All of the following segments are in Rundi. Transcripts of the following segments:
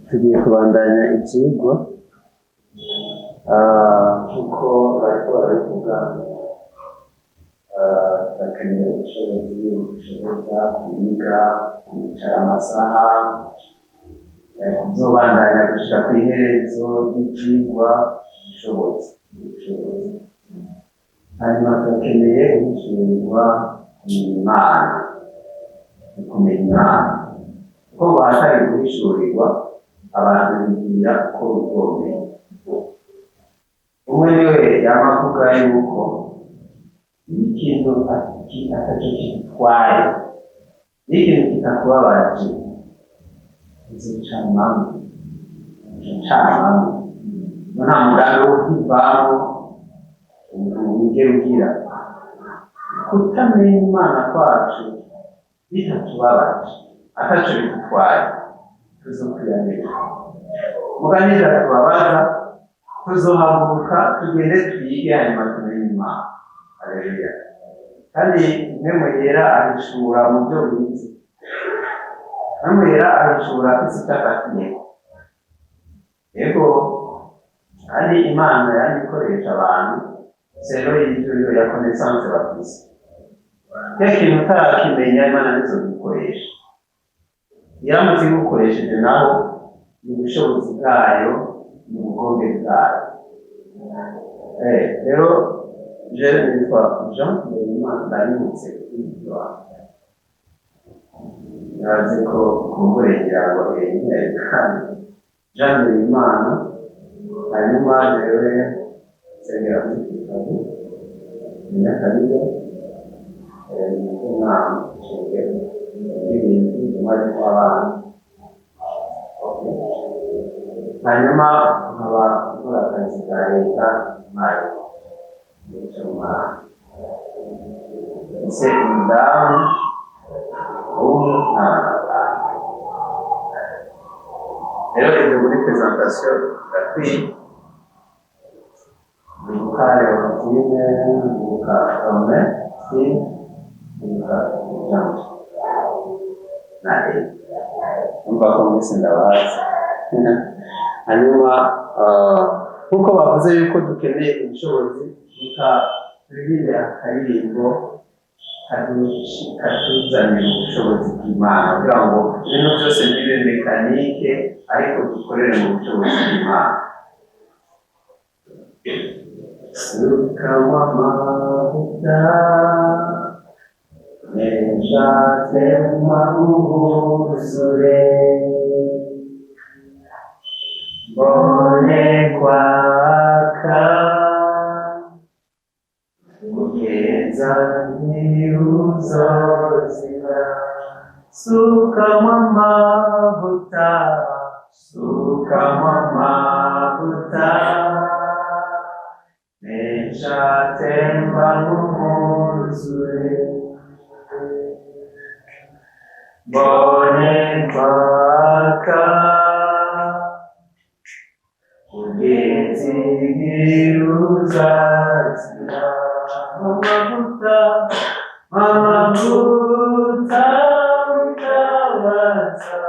Tugiye kubandanya ivyigwa nkuko bariko barabivuga, turakeneye ubushobozi bushoboza kwiga, kwicara amasaha, kuzobandanya gushika kw'iherezo ry'ivyigwa, ubushobozi. Hanyuma turakeneye guhishurirwa kumenya Imana, kumenya Imana. Kuko ngo ahatari guhishurirwa, abantu bigira uko bigombeye. Umwe niwe yama avuga yuko iyo ikintu ataco kigutwaye, iyo ikintu kitakubabaje, uzocamamwo, uzocamamwo. Nta mugambi wo kwivamwo wigera ugira. Kutamenya Imana kwacu bitatubabaje, ataco bidutwaye, tuzokwiyanira. Muga nivyatubabaza, tuzohaguruka tugende twige, hanyuma tumenye Imana. Haleluya! Kandi Mpwemu Yera ahishura mu vyo wize. Mpwemu Yera ahishura afise ico afatiyeko. Yego, kandi Imana yama ikoresha abantu selon y'ivyo ya connaissance bafise. Kirya kintu utarakimenya, Imana ntizogikoresha. Iramutse igukoresheje naho, ni ubushobozi bwayo, ni ubugombe bwayo. Rero jewe nitwa Jean Ndererimana, ndabibutse wanjye. Nibaze ko kumbure ngira ngo kandi Jean Ndererimana, hanyuma jewe nsengera muri Kitabu, Nyakabiga, umwana shengero n'ibintu umwarimu w'abana. Hanyuma nkaba nkora akazi ka leta, mwarimu umwana, ese umudamu umwe n'abana batanu. Rero ibyo muri présentation birakwiye. Ndibuka Leontine, ndibuka Romain, Steve, ndibuka Jean na Eli. Numva ko mwese ndabazi. Hanyuma nk'uko bavuze yuko dukeneye ubushobozi, reka turirimbe akaririmbo katuzanira ubushobozi bw'Imana, kugira ngo ibintu byose ntibibe mécanique, ariko dukorere mu bushobozi bw'Imana. Sukamwo amavuta menshi atemba mwuzure, mbone kwaka kugeza ntibuzozima. Sukamwo amavuta, sukamwo amavuta menshi atemba nk'umwuzure, mbone kwaka kugeza igihe uzazira. Amavuta, amavuta mutabaza,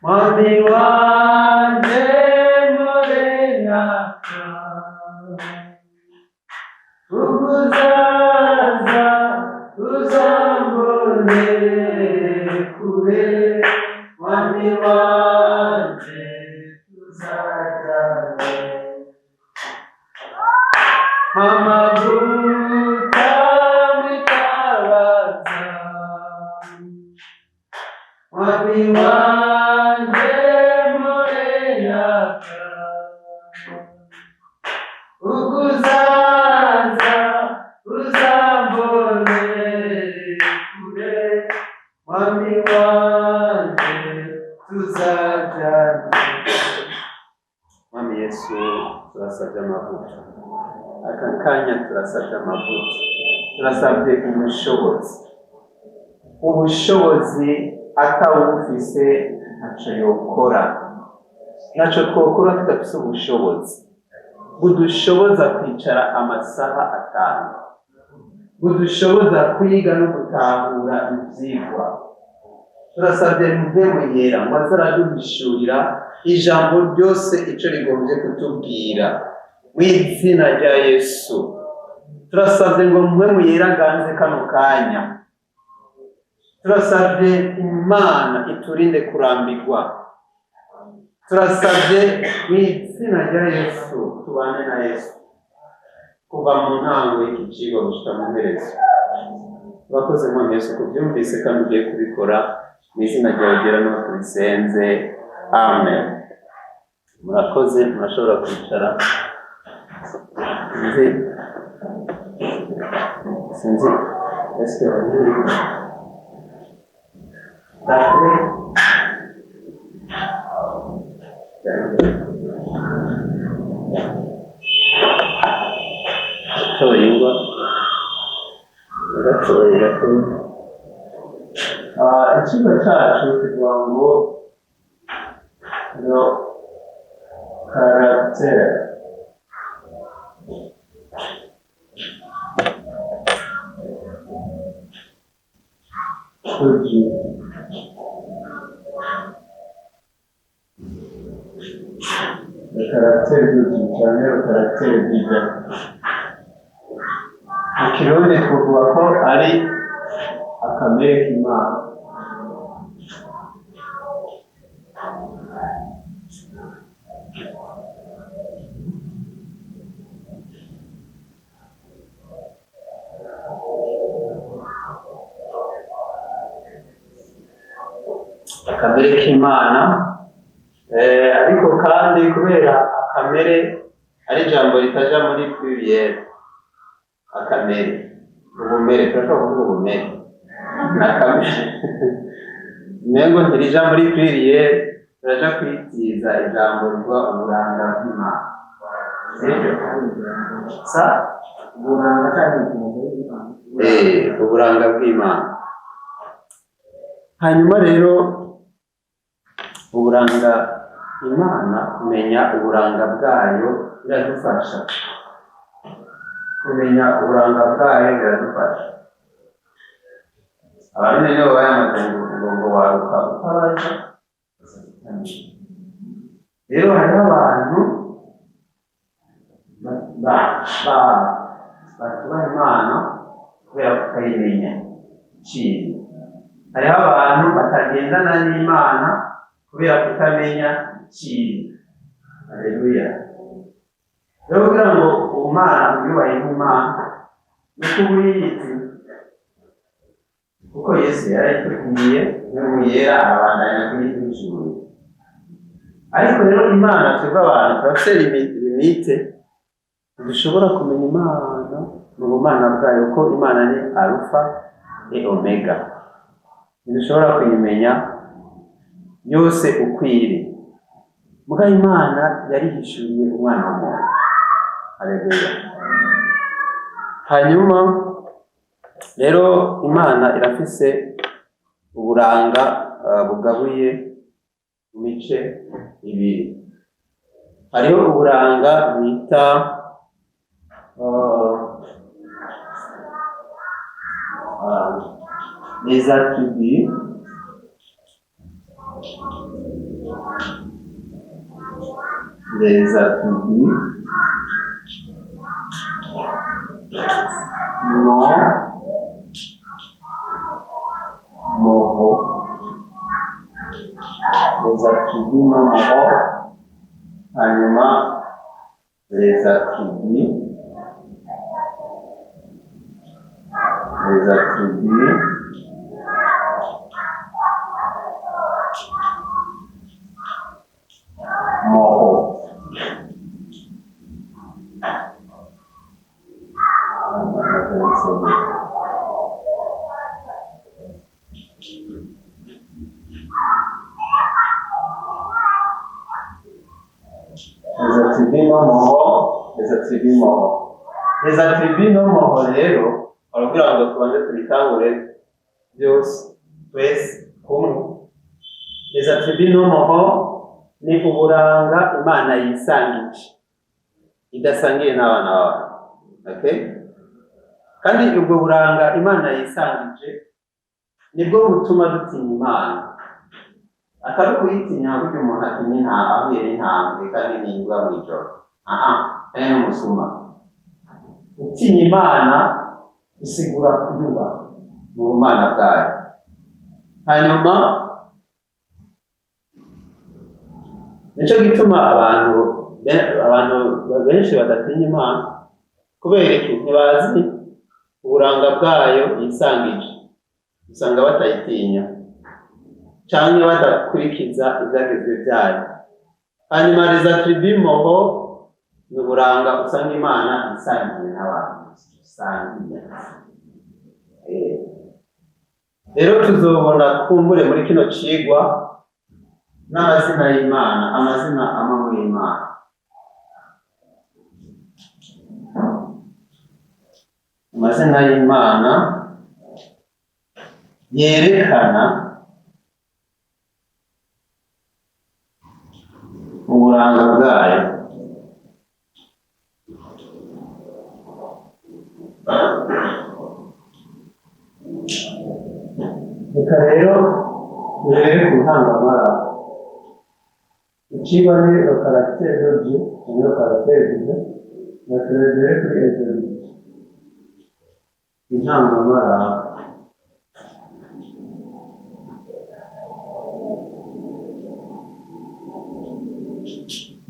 Mwami wanje, morenaka uguzaza uzambone kure, Mwami wanje, tuzajyane. Amavuta mutabaza, Mwami wanje, morenaka uguzaza uzambone kure, Mwami wanje, tuzajyane. Mwami Yesu, turasabye amavuta aka kanya, turasabye amavuta, turasabye ubushobozi. Ubushobozi atawufise ntaco yokora, ntaco twokora tudafise ubushobozi budushoboza kwicara amasaha 5, budushoboza kwiga no gutahura ivyigwa. Turasabye Mpwemu Yera ngo aze araduhishurira ijambo ryose icyo rigombye kutubwira mu izina rya Yesu. Turasabye ngo Mpwemu Yera aganze kano kanya. Turasabye Imana iturinde kurambirwa. Turasabye mu izina rya Yesu tubane na Yesu kuva mu ntango y'iki cigwa gushika mu mperezo. Urakoze Mwami Yesu kubyumvise kandi ugiye kubikora mu izina ryawe ryera n'uwo tubisenze, amen. Murakoze, murashobora kwicara. Sinzi ese wari Dakre gatoye ingwa gatoye gatoye. Ikigo cyacu kivuga ngo le caractère de Dieu. Le caractère de Dieu cyangwa le caractère divin. Mu Kirundi twavuga ko ari akamere k'Imana. Akamere k'Imana, ariko kandi kubera akamere ari ijambo ritaja muri pluriel, akamere, ubumere, turashobora kuvuga ubumere, akamere nengo ntirija muri pluriel, turaja kwitiza ijambo rivuga uburanga bw'Imana. Sibyo? Sa uburanga cyangwa bw'Imana. Uburanga bw'Imana. Hanyuma rero uburanga Imana, kumenya uburanga bwayo biradufasha. Kumenya uburanga bwayo biradufasha. Abarundi nibo bayamaze ngo waruka utabaza. Rero hariho abantu batubaha Imana kubera kutayimenya iciye. Hariho abantu batagendana n'Imana kubera kutamenya iciye. Haleluya. Rero kugira ngo Umwana uyubahe nk'Imana ni uko uba uyizi, kuko Yesu yarayitubwiye Mpwemu Yera arabandanya kuyiduhishurira. Ariko rero Imana twebwe abantu turafise limite, ntidushobora kumenya Imana mu bumana bwayo, kuko Imana ni Alpha et Omega. Ntidushobora kuyimenya yose uko iri. Muga Imana yarihishuriye umwana w'umuntu. Haleluya. Hanyuma rero Imana irafise uburanga bugabuye mu mice ibiri. Hariho uburanga bita les attributs les attributs non moraux, les attributs non moraux, hanyuma les attributs les attributs moraux. Les attributs non moraux, les attributs moraux. Les attributs non moraux rero, baravuga ngo tubanze tubitangure byose twese kumwe. Les attributs non moraux ni uburanga Imana yisangije, idasangiye n'abana b'abantu. Okay? Kandi ubwo buranga Imana yisangije Nibwo butuma dutinya Imana. Atari ukuyitinya burya umuntu atinya intama ahuye n'intambwe kandi n'imbwa mw'ijoro, aha kandi n'umusuma. Gutinya Imana bisigura kuyubaha mu bumana bwayo. Hanyuma nico gituma abantu benshi badatinya Imana. Kubera iki? Ntibazi uburanga bwayo yisangije, usanga batayitinya canke badakurikiza ivyagezwe vyayo. Hanyuma les attributs moraux ni uburanga usanga Imana isangiye n'abantu, isangiye. Rero tuzobona kumbure muri kino cigwa n'amazina y'Imana, amazina amwe y'Imana. Amazina y'Imana yerekana uburanga bwayo. Reka rero duhere ku ntangamara. Icigwa ni le caractère de Dieu, ni le caractère de Dieu. Reka duhere kuri introduction. Intangamara.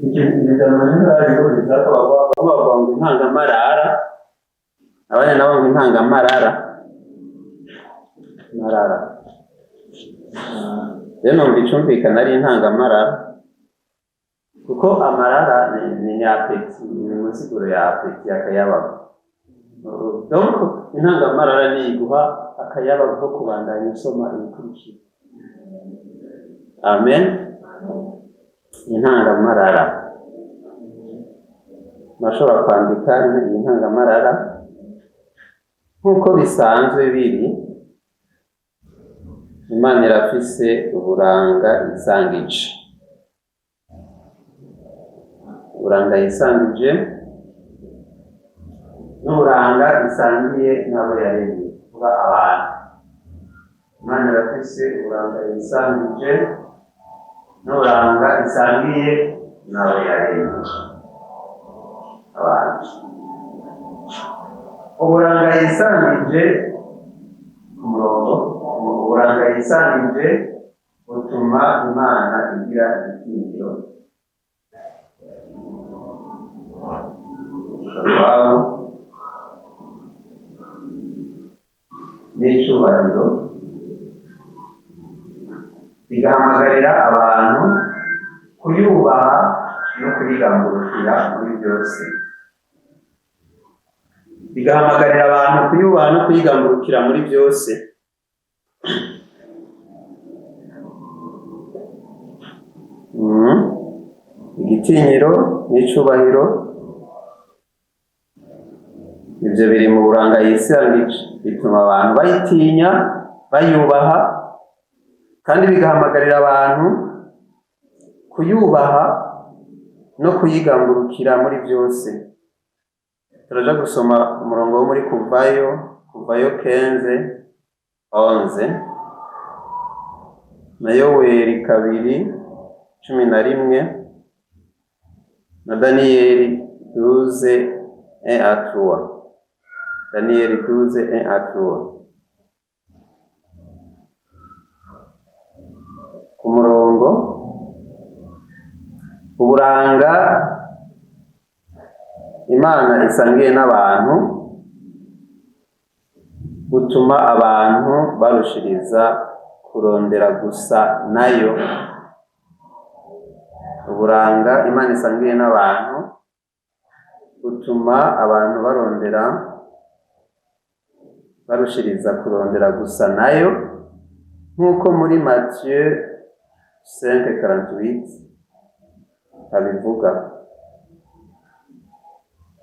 Ijambo ntibarihuza ko bavuga ngo intangamarara, abandi nabo ngo intangamarara. Marara. Rero numva icumvikana ari intangamarara, kuko amarara ni appétit, ni mu nsiguro ya appétit, akayabagu. Donc intangamarara ni iguha akayabagu ko kubandanya usoma ibikurikira. Amen. Intangamarara. Nashobora kwandika iyi ntangamarara nk'uko bisanzwe biri. Imana irafise uburanga isangije, uburanga yisangije n'uburanga isangiye n'abo yaremye, kuba abantu. Imana irafise uburanga yisangije n'uburanga isangiye n'abo yaremye, abantu. Uburanga yisangije ku murongo, uburanga yisangije butuma Imana igira igitinyiro iwabo n'icubahiro, bigahamagarira abantu kuyubaha no kuyigamburukira muri byose. Bigahamagarira abantu kuyubaha no kuyigamburukira muri byose. Igitinyiro n'icubahiro ivyo biri mu buranga yisangije, bituma abantu bayitinya, bayubaha, kandi bigahamagarira abantu kuyubaha no kuyigamburukira muri byose. Turaja gusoma umurongo wo muri Kuvayo 15:11 na Yoweri 2:11 na Daniyeli 12:1-3. Daniyeli 12:1-3. Ku murongo uburanga Imana isangiye n'abantu butuma abantu barushiriza kurondera gusa nayo. Uburanga Imana isangiye n'abantu butuma abantu barushiriza kurondera gusa nayo, nk'uko muri Matthieu 5:48 abivuga.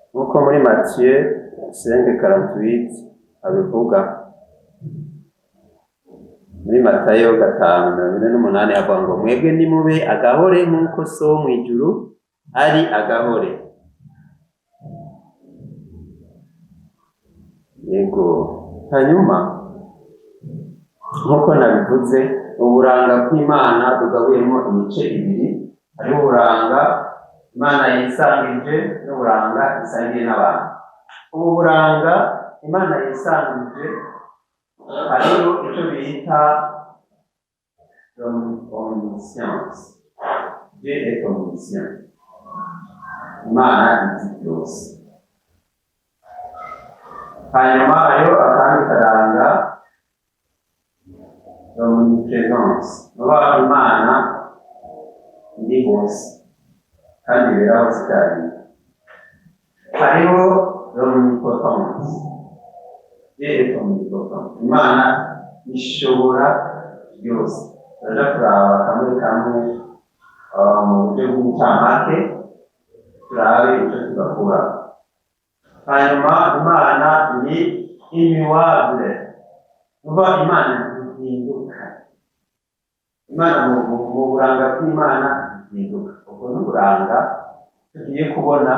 Nk'uko muri Matthieu 5:48 abivuga. Muri Matayo 5:48 avuga ngo mwebwe nimube agahore nk'uko so wo mw'ijuru ari agahore. Yego. Hanyuma Nk'uko nabivuze, uburanga bw'Imana bugabuyemo imice ibiri. Hariho uburanga Imana yisangije n'uburanga isangiye n'abantu. Ubu buranga Imana yisangije, hariho icyo bita omniscience. Dieu est omniscient, Imana izi byose. Hanyuma hariho akandi karanga, omniprésence, nuba Imana iri hose kandi ibera hose icyarimwe. Hariho l'omnipotence. Dieu est omnipotent, Imana ishobora byose. Turaja kuraba kamwe kamwe mu buryo bw'incamake, turabe icyo tugakura. Hanyuma Imana ni immuable, kuva Imana ntihinduka. Imana mu buranga bw'Imana ntihinduka. Ubwo ni uburanga tugiye kubona.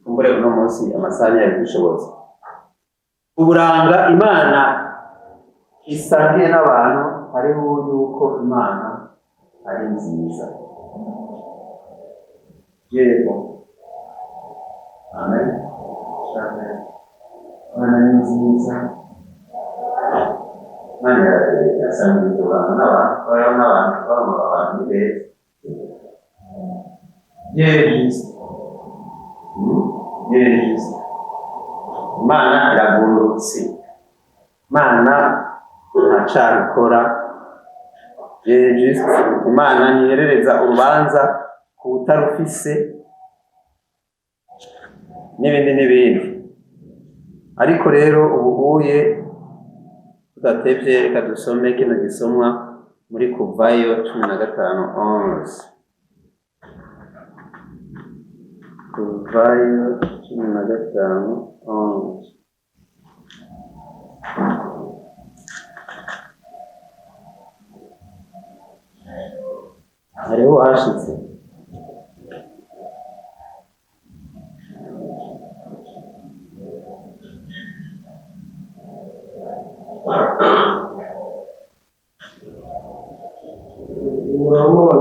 Kumbure uno munsi amasaha ntiyabidushoboza. Uburanga Imana isangiye n'abantu, hariho yuko Imana ari nziza. Yego, amen. Amen. Imana ni nziza. Imana yasangiye uburanga n'abantu, babayeho n'abantu, baba abantu ni beza. Dieu est juste. Dieu est juste. Imana iragororotse, Imana ntacabikora. Dieu est juste. Imana ntiherereza urubanza ku butarufise, n'ibindi n'ibindi. Ariko rero ubu uye tudatevye, reka dusome kino gisomwa muri Kuvayo 15:11. Kuvayo 15:11. Hariho uwahashitse? Umurongo wa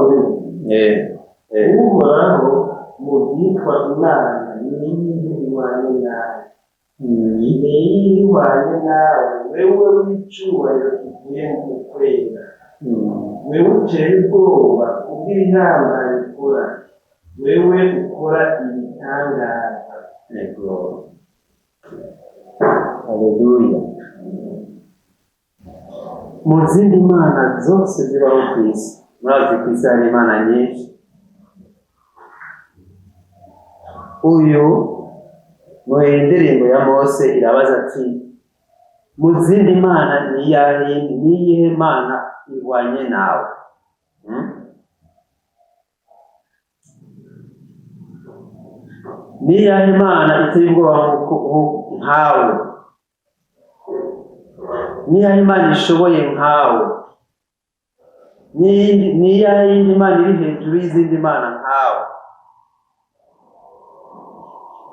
Eh. Uhoraho, mu byitwa imana ni iyihe ihwanye nawe? Ni iyihe ihwanye nawe, wewe w'icyubahiro kivuye mu kwera, wewe uteye ubwoba kubw'ibihambaye ukora, wewe ukora ibitangaza? Ego. Haleluya. Mu zindi mana zose zibaho ku isi, murazi ku isi hari imana nyinshi. Uyu mu ndirimbo ya Mose irabaza ati: mu zindi mana ni iyahe, ni iyihe mana ihwanye nawe? Ni iyahe mana iteye ubwoba nkawe? Ni iyahe mana ishoboye nkawe? Ni iyahe yindi mana iri hejuru y'izindi mana nkawe?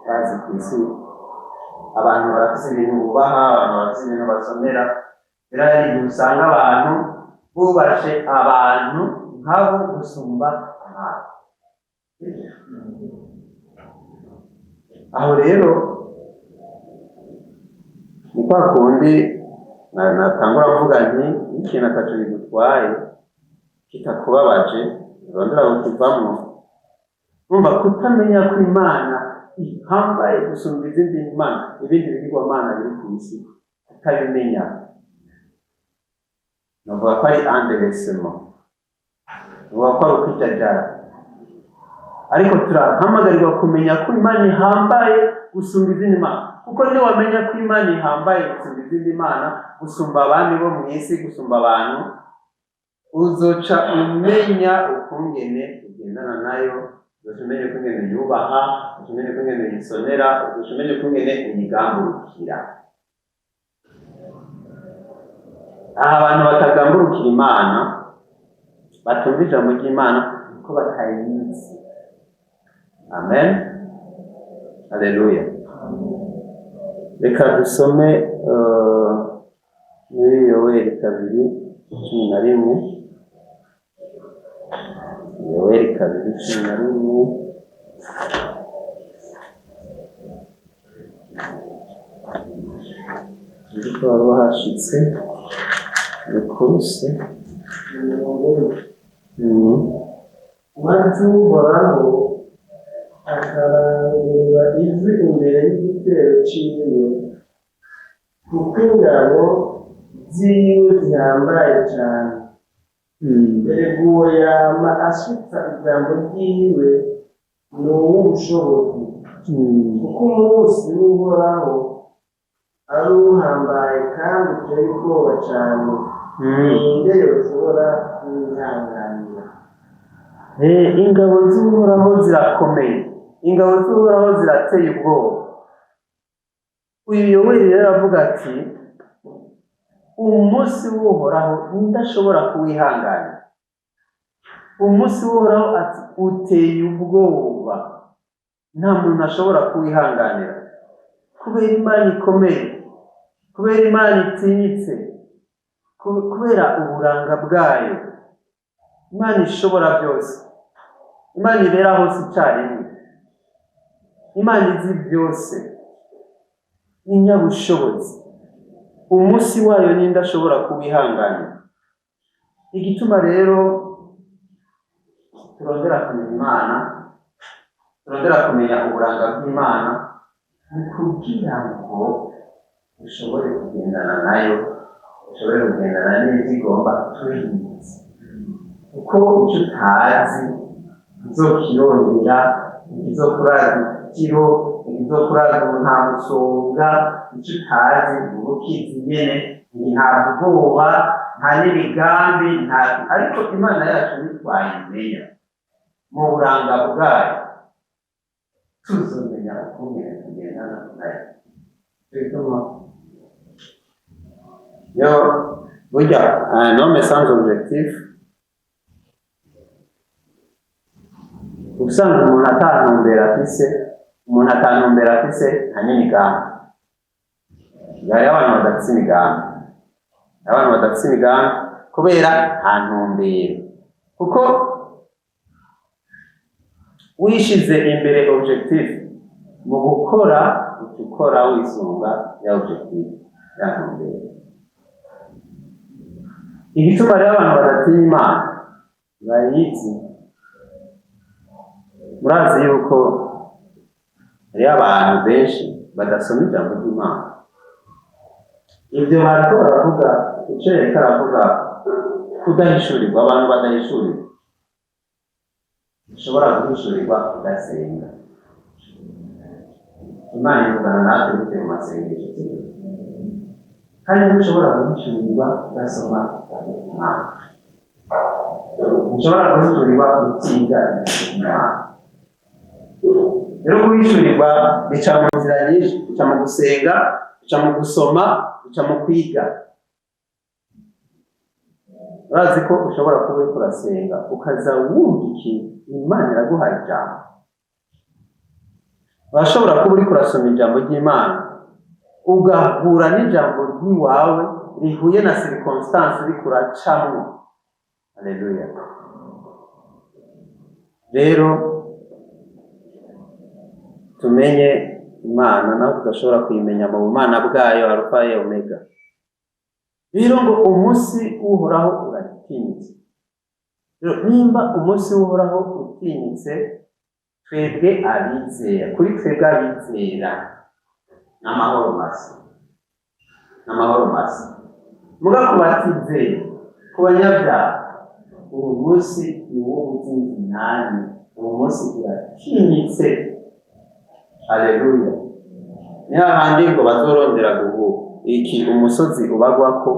Bazi ku isi abantu barafise ibintu bubaha, abantu barafise ibintu basomera. Rero hari igihe usanga abantu bubashe abantu nkabo gusumba abantu. Aho rero ni kwa kundi natangura kuvuga nti iyo ikintu ataco bigutwaye, kitakubabaje, urondera kukivamwo. Urumva kutamenya ko Imana ihambaye gusumba izindi mana, ibindi bigirwamana biri ku isi, kutabimenya, navuga ko ari andevesement, navuga ko ari ukwijajara. Ariko turahamagarirwa kumenya ko Imana ihambaye gusumba izindi mana, kuko niwamenya ko Imana ihambaye gusumba izindi mana, gusumba abami bo mu isi, gusumba abantu, uzoca umenya ukungene ugendana nayo, uzoca umenya ukungene yubaha, uzoca umenya ukungene uyisonera, uzoca umenya ukungene uyigamburukira. Aha abantu batagamburukira Imana, batumva ijambo ry'Imana kuko batayizi. Amen, haleluya. Reka dusome. Muri Yoweri 2:11, Yoweri 2:11. Ndiko wari wahashitse bikuruse. Maze Uhoraho akarangurura ijwi imbere y'igitero ciwe, kuko ingabo ziwe zihambaye cane. Erega uwo yama ashitsa ijambo ryiwe ni uw'ubushobozi, kuko umunsi w'Uhoraho ari uhambaye kandi uteye ubwoba cane. Ninde yoshobora kuwihanganira? Ingabo z'Uhoraho zirakomeye, ingabo z'Uhoraho zirateye ubwoba. Uyu Yoweri rero aravuga ati umunsi w'Uhoraho ndashobora kuwihanganira. Umunsi w'Uhoraho ati uteye ubwoba, nta muntu ashobora kuwihanganira, kubera Imana ikomeye, kubera Imana itinyitse, kubera uburanga bwayo. Imana ishobora byose, Imana ibera hose icyarimwe, Imana izi byose, inyabushobozi. Umunsi wayo ninde ashobora kuwihanganira? Igituma rero turondera kumenya Imana, turondera kumenya uburanga bw'Imana, ni kugira ngo ushobore kugendana nayo, ushobore kugendana n'ibyo igomba tuyizi. Kuko icyo utazi ntuzokirondera, ntikizokuraza ikiro, ntikizokuraza nta musonga. Icyo utazi uba ukizi nyene, nta bwoba, nta n'imigambi, nta. Ariko Imana yacu ntitwayimenya mu buranga bwayo, tuzomenya ukungene tugendana nayo. Bituma yo burya un homme sans objectif, usanga umuntu atantumbera afise, umuntu atantumbera afise nta n'imigambi. Hariho abantu badafise imigambi, abantu badafise imigambi kubera nta ntumbero. Kuko wishize imbere objectif mu gukora, uca ukora wisunga ya objectif, ya ntumbero. Igituma rero abantu badatinya Imana bayizi. Murazi yuko hariho abantu benshi badasoma ijambo ry'Imana. Ibyo bariko baravuga, icyo yariko aravuga, kudahishurirwa, abantu badahishurirwa. Ushobora guhishurirwa udasenga. Imana ivugana natwe bitewe mu masengesho, kandi ntushobora guhishurirwa udasoma ijambo ry'Imana. Ntushobora guhishurirwa utiga ijambo ry'Imana. Rero guhishurirwa bica mu nzira nyinshi, bica mu gusenga, bica mu gusoma, bica mu kwiga. Urazi ko ushobora kuba uriko urasenga ukaza wumva ikintu Imana iraguhaye ijambo. Urashobora kuba uriko urasoma ijambo ry'Imana ugahura n'ijambo ry'iwawe rihuye na circonstance uriko uracamwo. Haleluya. Rero tumenye Imana, naho tudashobora kuyimenya mu bumana bwayo, Alfa et Omega. Rero ngo umunsi w'Uhoraho uratinyitse. Rero nimba umunsi w'Uhoraho utinyitse, twebwe abizera, kuri twebwe abizera n'amahoro masa, n'amahoro masa. Muga ku batizera, ku banyabyaha, uwo munsi ni uwo gutsinda inani, uwo munsi uratinyitse. Haleluya. Ni hahandi ngo bazorondera guhu iki umusozi ubagwako,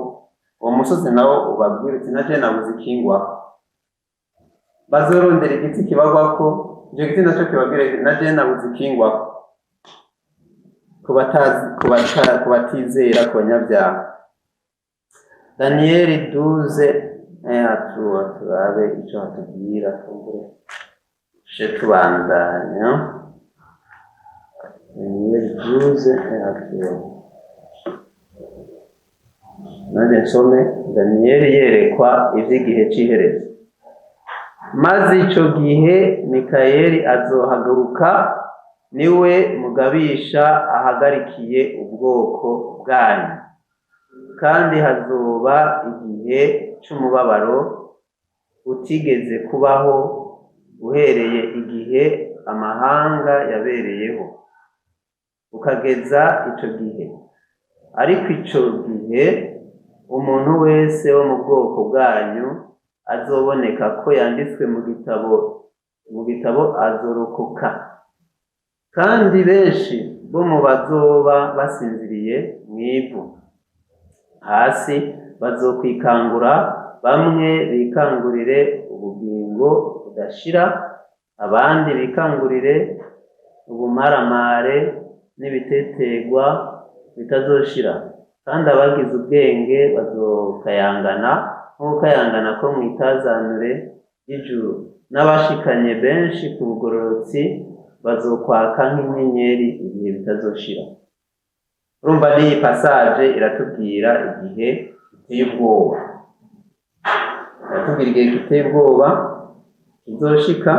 uwo musozi nawo ubabwira uti naje nabuze ikingwako. Bazorondera igiti kibagwako, ico giti naco kibabwira kiti naje nabuze ikingwako. Ku batizera, ku banyabyaha. Daniyeli 12 turabe ico hatubwira, kumbure tuje tubandanya. Daniyeli 12:1-3. Nanjye nsome Daniyeli yerekwa iby'igihe cy'iherezo. Maze icyo gihe Mikayeli azohaguruka, niwe mugabisha ahagarikiye ubwoko bwanyu, kandi hazoba igihe cy'umubabaro utigeze kubaho uhereye igihe amahanga yabereyeho ukageza icyo gihe. Ariko icyo gihe umuntu wese wo mu bwoko bwanyu azoboneka ko yanditswe mu gitabo azorokoka, kandi benshi bo mu bazoba basinziriye mu ivu hasi bazokwikangura, bamwe bikangurire ubugingo budashira, abandi bikangurire ubumaramare n'ibitetegwa bitazoshira. Kandi abagize ubwenge bazokayangana nk'ukayangana ko mu itazanure ry'ijuru, n'abashikanye benshi ku bugororotsi bazokwaka nk'inyenyeri ibihe bitazoshira. Urumva n'iyi passage iratubwira igihe giteye ubwoba, iratubwira igihe giteye ubwoba kizoshika,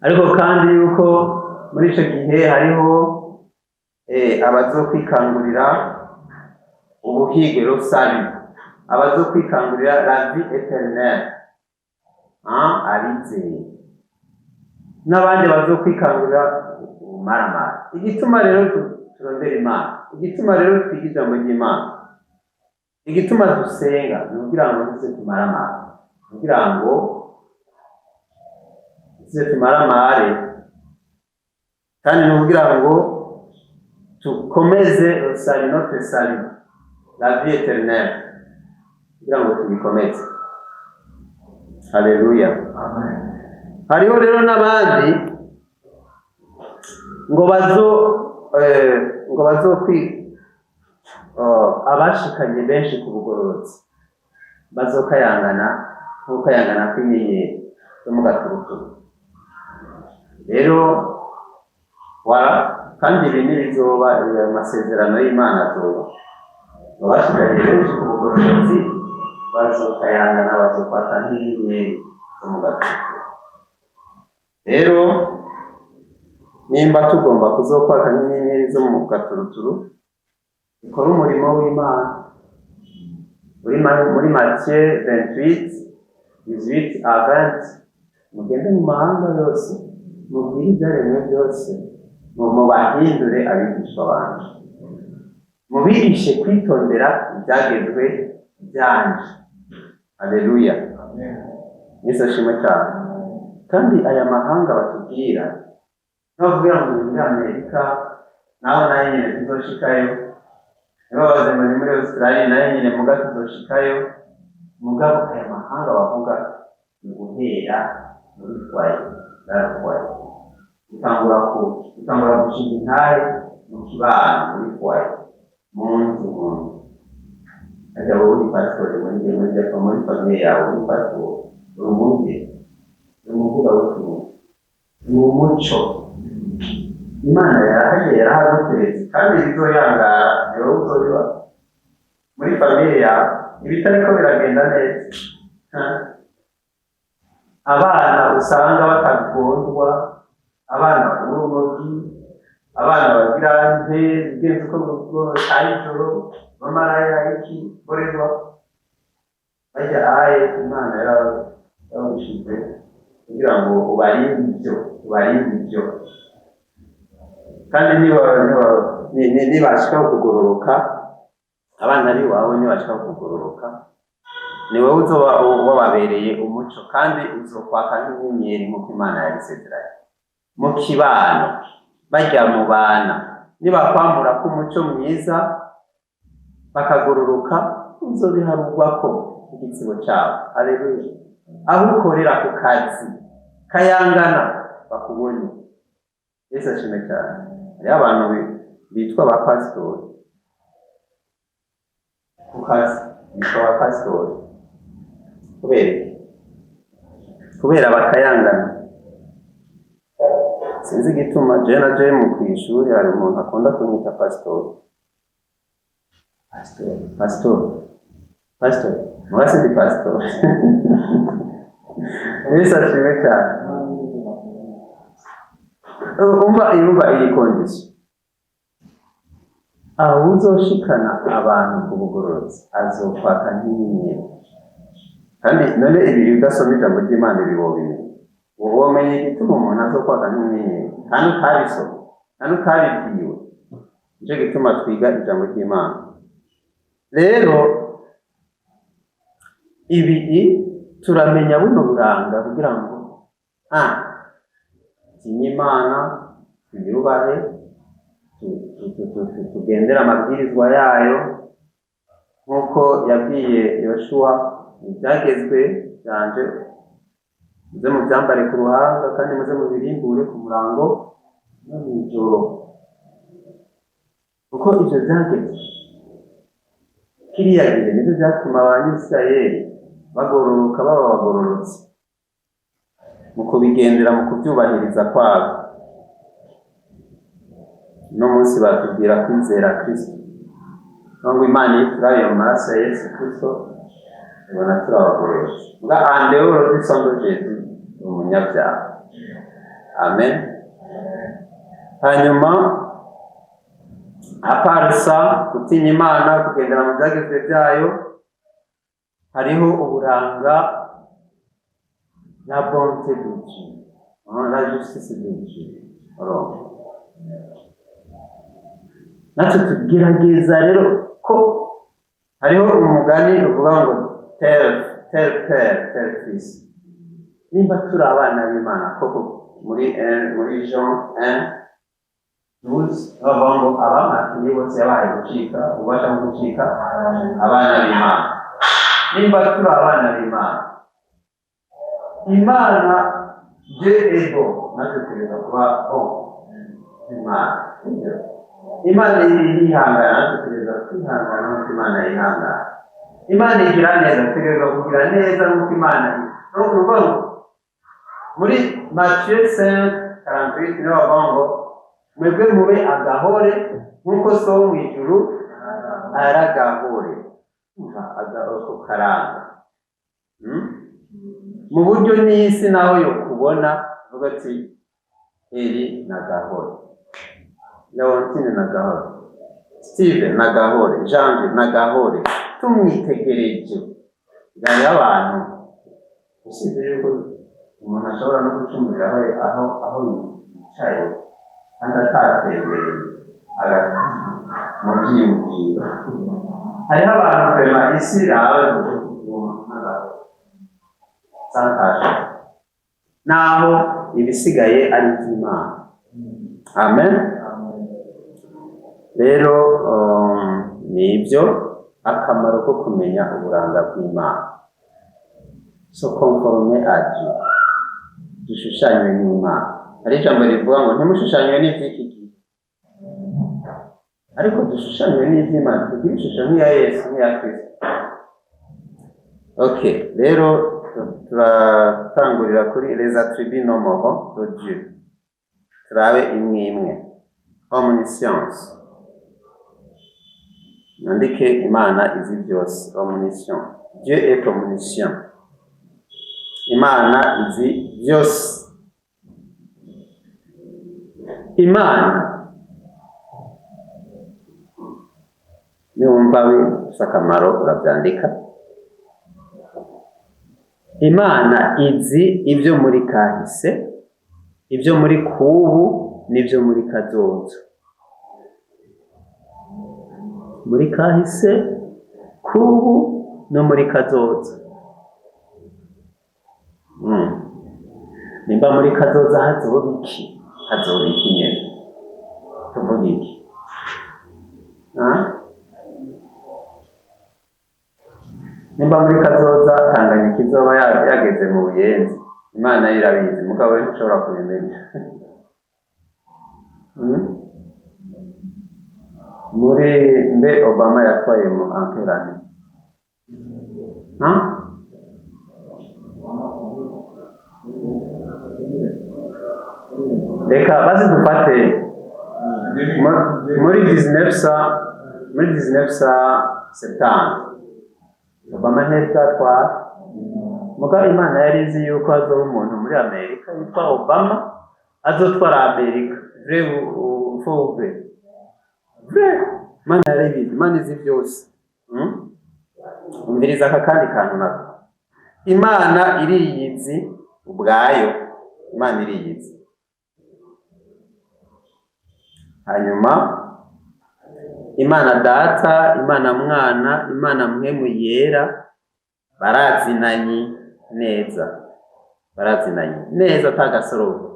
ariko kandi yuko muri ico gihe hariho abazokwikangurira ubuhige, le salut, abazokwikangurira la vie éternelle, abizeye, n'abandi bazokwikangurira ubumaramara. Igituma rero turondera Imana, igituma rero twiga ijambo ry'Imana, igituma dusenga, ni ukugira ngo tuze tumaramare, kugira ngo tuze tumaramare, kandi ni ukugira ngo tukomeze le salut, notre salut, la vie éternelle, kugira ngo tubikomeze. Haleluya! Hariho rero n'abandi ngo bazokwi abashikanye benshi ku bugororotsi bazokayangana nk'ukayangana kw'inyenyeri zo mu gaturuturu. Rero wara kandi ibi ntibizoba, amasezerano y'Imana azoba, ngo bashikanye benshi ku bugororotsi bazokayangana, bazokwaka nk'inyenyeri zo mu gaturuturu. Rero nimba tugomba kuzokwaka nk'inyenyeri zo mu gaturuturu, dukore umurimo w'Imana. Muri Matthieu 28, 18 à 20: mugende mu mahanga yose, mubwire ibyaremwe byose, ngo mubahindure abigishwa banje, mubigishe kwitondera ibyagezwe byanje. Haleluya! Yesu ashimwe cyane. Kandi aya mahanga batubwira, nababwira ngo ni muri Amerika, naho nayo nyine tuzoshikayo. Ntibabaze ngo ni muri Australia, nayo nyine muga tuzoshikayo. Mugabo aya mahanga bavuga ni guhera muri foyer, foyer, utangura gushinga intare mu kibano, muri foyer, mu nzu, mu nzu. Ajya wowe uri pasitori muri famille yawe, uri pasitori, uri umwungeri, uri umuvugabutumwa, ni umuco. Imana yarahaye, yarahaguteretse, kandi bizoyangara ni wowe uzobiba muri famille yawe ibitariko biragenda neza. Ha? Abana usanga batagondwa, abana b'urumogi, abana bagira nte bigenze uko bataye ijoro, bamaraya, iki borerwa bajya ahaye. Imana yarabushize kugira ngo ubarinde ibyo, ubarinde ibyo. Kandi nibashika kugororoka, abana b'iwawe nibashika kugororoka, ni wowe uzoba wababereye umuco, kandi uzokwaka nk'inyenyeri nk'uko Imana yabisezeranye. Mu kibano, bajya mu bana, nibakwambura ko umuco mwiza bakagororoka, uzobiharugwako igitsibo cyawe. Haleluya! Aho ukorera ku kazi, kayangana bakubone. Yesu ashimwe cyane. Hariho abantu bitwa ba pasitori ku kazi, bitwa ba pasitori kubera iki? Kubera bakayangana. Sinzi igituma. Jewe na jewe mu kw'ishuri hari umuntu akunda kunyita pasitori. Pastor, pastor, pastor, mwasi ndi pastor. Yesu ashimwe cyane. Umva, umva iyi condition: aho uzoshikana abantu ku bugororotsi azokwaka nk'inyenyeri. Kandi none ibi, udasoma ijambo ry'Imana, ibi wobimenya? Womenya igituma umuntu azokwaka nk'inyenyeri kandi utabisoma, kandi utabibwiwe? Nicyo gituma twiga ijambo ry'Imana. Rero ibi turamenya buno buranga kugira ngo tinye Imana, tuyubahe, tugendere amabwirizwa yayo, nk'uko yabwiye Yoshuwa: "Ibyagezwe byanje muze mubyambare ku ruhanga, kandi muze mubirimbure ku murango no mw'ijoro," kuko ivyo byagezwe kiriya gihe nivyo vyatuma Abanyisirayeli bagororoka, baba abagororotsi mu kubigendera, mu kuvyubahiriza kwabo. Uno munsi batubwira kwizera Kristo, ngo Imana iyo turabiye mu maraso ya Yesu Kristo ibona turi abagororotsi. Mbwa en dehors du sang de Jésus, ni umunyabyaha. Amen. Hanyuma, à part ça, gutinya Imana, kugendera mu byagezwe byayo, hariho uburanga, la bonté de Dieu, hein, la justice de Dieu. Alors, natwe tugerageza rero ko hariho umugani uvuga ngo "Tel père, tel fils." Nimba turi abana b'Imana koko, muri Jean 1:12 bavuga ngo abamwakiriye bose yabahaye gucika ububasha bwo gucika abana b'Imana. Nimba turi abana b'Imana, Imana, Dieu est bon, natwe tugerageza kuba bon. Imana, sibyo? Imana irihangana, natwe tugerageza kwihangana nk'uko Imana yihangana. Imana igira neza, tugerageza kugira neza nk'uko Imana. Ni ukuvuga ngo muri Matthieu 5:48 niho bavuga ngo mwebwe mube agahore nk'uko So wo mu ijuru ari agahore. Umva ako karanga. Mu buryo n'isi naho yo kubona uvuga ati Eri na gahore, Leontine na gahore, Steve na gahore, Janvier na gahore, tumwitegereje hariho abantu, usibye yuko umuntu ashobora no gucumurira aho yicaye kandi atatembereye mu byiyumviro. Hariho abantu vraiment isi irawe santashe, naho ibisigaye ari iby'Imana. Amen. Rero ni ibyo akamaro ko kumenya uburanga bw'Imana, se conformer à Dieu, dushushanywe n'Imana. Hari ijambo rivuga ngo ntimushushanywe n'iby'iki gihe, ariko dushushanywe n'iby'Imana, tugire ishusho nk'iya Yesu, nk'iya Kristo. Okay, rero turatangurira kuri les attributs non moraux de Dieu, turabe imwe imwe. Omniscience, nandike: Imana izi byose. Omniscient, Dieu est omniscient, Imana izi byose. Imana, niwumva bifite akamaro urabyandika. Imana izi ibyo muri kahise, ibyo muri kubu n'ibyo muri kazoza. Muri kahise, kubu no muri kazoza. Nimba muri kazoza hazoba iki? Hazoba iki nyene? Tuvuga iki? Ah? Nimba muri kazoza Tanganyika izoba yageze mu Buyenzi, Imana yo irabizi, mugabo we ntushobora kubimenya. Muri mbe Obama yatwaye mu ankerane? Huh? Reka baze dufate muri 19 Muri 1970 Obama ntiyatwara. Mugabo Imana yari izi yuko hazoba umuntu muri Amerika yitwa Obama azotwara Amerika. Vrai ou faux? Vrai, vrai. Imana yari ibizi, Imana izi byose. Umviriza aka kandi kantu nako: Imana iriyizi ubwayo, Imana iriyizi. Hanyuma Imana Data, Imana Mwana, Imana Mpwemu Yera barazinanye neza, barazinanye neza atagasorobo.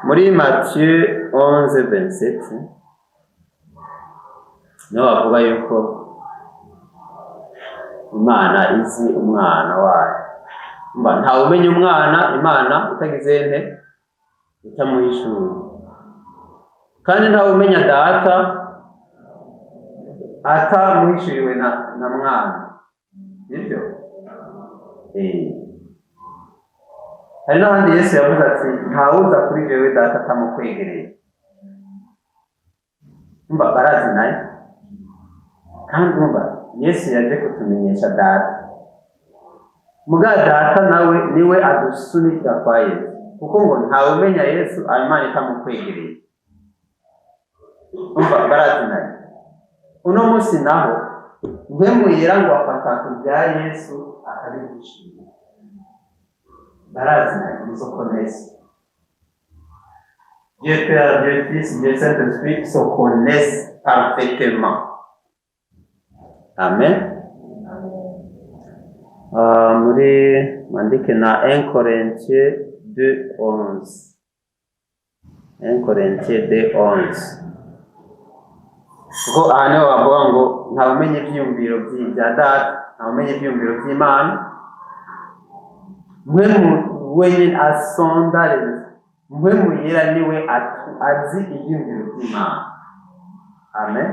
Muri Matthieu 11:27 niho bavuga yuko Imana izi umwana wayo. Mba ntawe umenya umwana Imana itagize nte? Itamuhishura. Kandi ntawe umenya Data atamuhishuriwe na Mwana, nibyo. Hari n'ahandi Yesu yavuze ati: "Ntawuza kuri jewe Data atamukwegereye." Umva, barazi nayo. Kandi umva, Yesu yaje kutumenyesha Data. Muga Data nawe niwe adusunikira kwa Yesu, kuko ngo ntawe umenya Yesu Imana itamukwegereye. Umva, barazinanye. Uno munsi naho Mpwemu Yera ngo afata ku bya Yesu akabigushira. Barazinanye, ils se connaissent. Dieu Père, Dieu Fils, Dieu Saint-Esprit se connaissent parfaitement. Amen. Muri mwandike na 1 Corinthiens 2:11, 1 Corinthiens 2:11, kuko aha niho bavuga ngo ntawe umenya ibyiyumviro bya Data, ntawe umenya ibyiyumviro by'Imana. Mpwemu wenyine asondareza, Mpwemu Yera niwe azi ibyiyumviro by'Imana. Amen.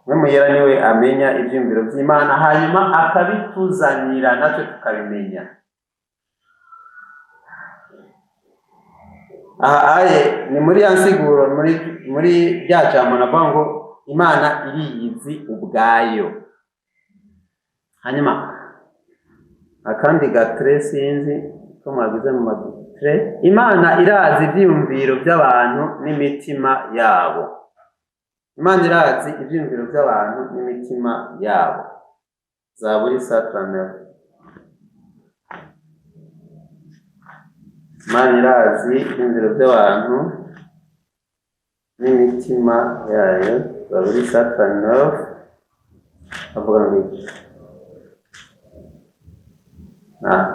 Mpwemu Yera niwe amenya ibyiyumviro by'Imana, hanyuma akabituzanira natwe tukabimenya. Aha aye ni muri ya nsiguro, muri rya jambo navuga ngo Imana iriyizi ubwayo. Hanyuma akandi gatre, sinzi ko mwagize mu matre: Imana irazi ivyiyumviro by'abantu n'imitima yabo. Imana irazi ivyiyumviro by'abantu n'imitima yabo. Zaburi 139. Imana irazi ivyiyumviro by'abantu n'imitima yayo. Zaburi 139 avuga ngo iki?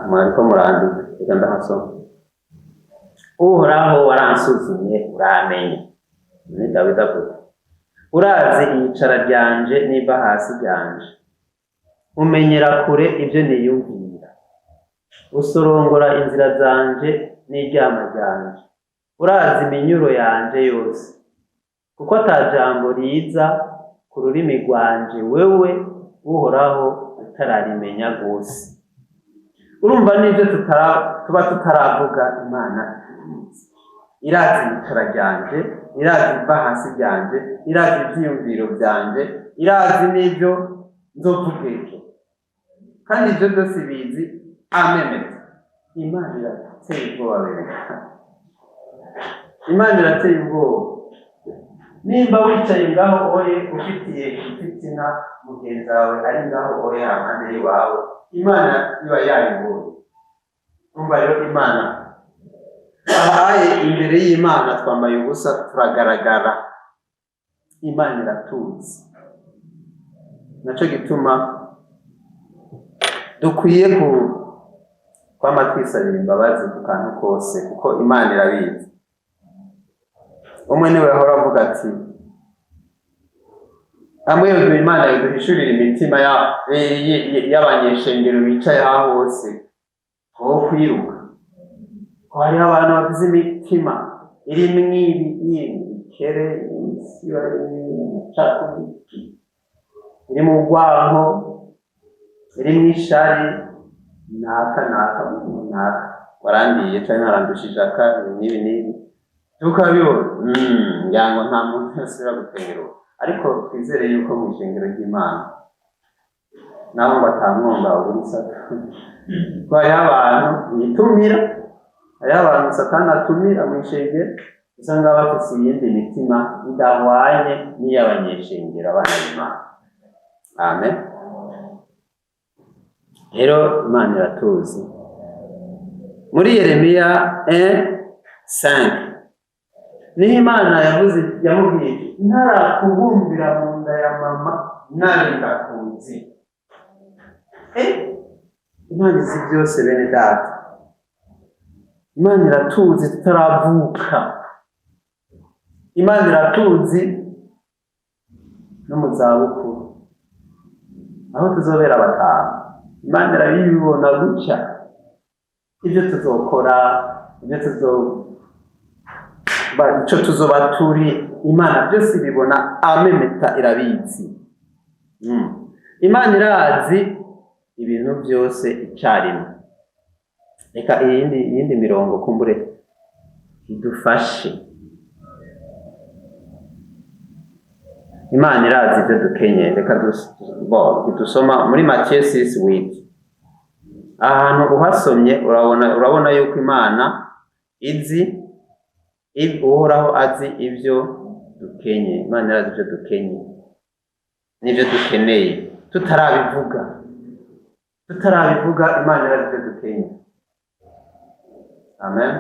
Mwariko murandika, reka ndahasoma. "Uhoraho, waransuzumye uramenye." Ni Dawidi avuga. "Urazi iyicara ryanje n'iva hasi ryanje, umenyera kure ibyo niyumvira. Usorongora inzira zanje n'iryama ryanje, urazi iminyuro yanje yose, kuko ata jambo riza ku rurimi rwanje wewe Uhoraho utararimenya rwose." Urumva n'ibyo tuba tutaravuga Imana ibizi. Irazi iyicara ryanje, irazi iva hasi ryanje, irazi ivyiyumviro vyanje, irazi n'ibyo nzovuga ejo, kandi ibyo byose bizi amemeza. Imana irateye ubwoba bene. Imana irateye ubwoba. Nimba wicaye ngaho oye ufitiye ifitina mugenzi wawe ari ngaho oye hampande y'iwawe, Imana iba yayibonye. Umva rero, Imana ahaye, imbere y'Imana twambaye ubusa, turagaragara. Imana iratuzi. Naco gituma dukwiye ku kwama twisabira imbabazi ku kantu kose, kuko Imana irabizi. Umwe niwe yahora avuga ati amwe yoduha, Imana yoduhishurira imitima y'abanyeshengero bicaye aho hose ho kwiruka, ko hariho abantu bafise imitima irimwo ibi, ibikere, amacakubiri, iri mu rwanko, irimwo ishari, naka naka naka warandiye canke warandushije aka, ibi n'ibi n'ibi. Tukabibona. Ngira ngo nta muntu yosubira gutengera ubu, ariko twizere yuko mu ishengero ry'Imana naho ngo atamwonga ubura isaka, ko hariho abantu yitumira, hariho abantu Satani atumira mu ishengero, usanga bafise iyindi mitima idahwanye n'iy'abanyeshengero, abana b'Imana. Amen. Rero Imana iratuzi. Muri Yeremiya 1:5 niho Imana yavuze, yamubwiye iti: "Ntarakubumbira mu nda ya mama nari ndakuzi." Imana izi byose, bene data. Imana iratuzi tutaravuka. Imana iratuzi no mu zabukuru, aho tuzobera batanu. Imana irabibona gutya, ibyo tuzokora, ibyo tuzoba, ico tuzoba turi. Imana byose ibibona amemeta, irabizi. Imana irazi ibintu byose icyarimwe. Reka iyindi mirongo kumbure idufashe. Imana irazi ibyo dukenye. Reka bo dusoma muri Matthieu 6:8. Ahantu uhasomye urabona yuko Imana izi, Uhoraho azi ibyo dukenye. Imana irazi ibyo dukenye n'ibyo dukeneye tutarabivuga. Tutarabivuga, Imana irazi ibyo dukenye. Amen.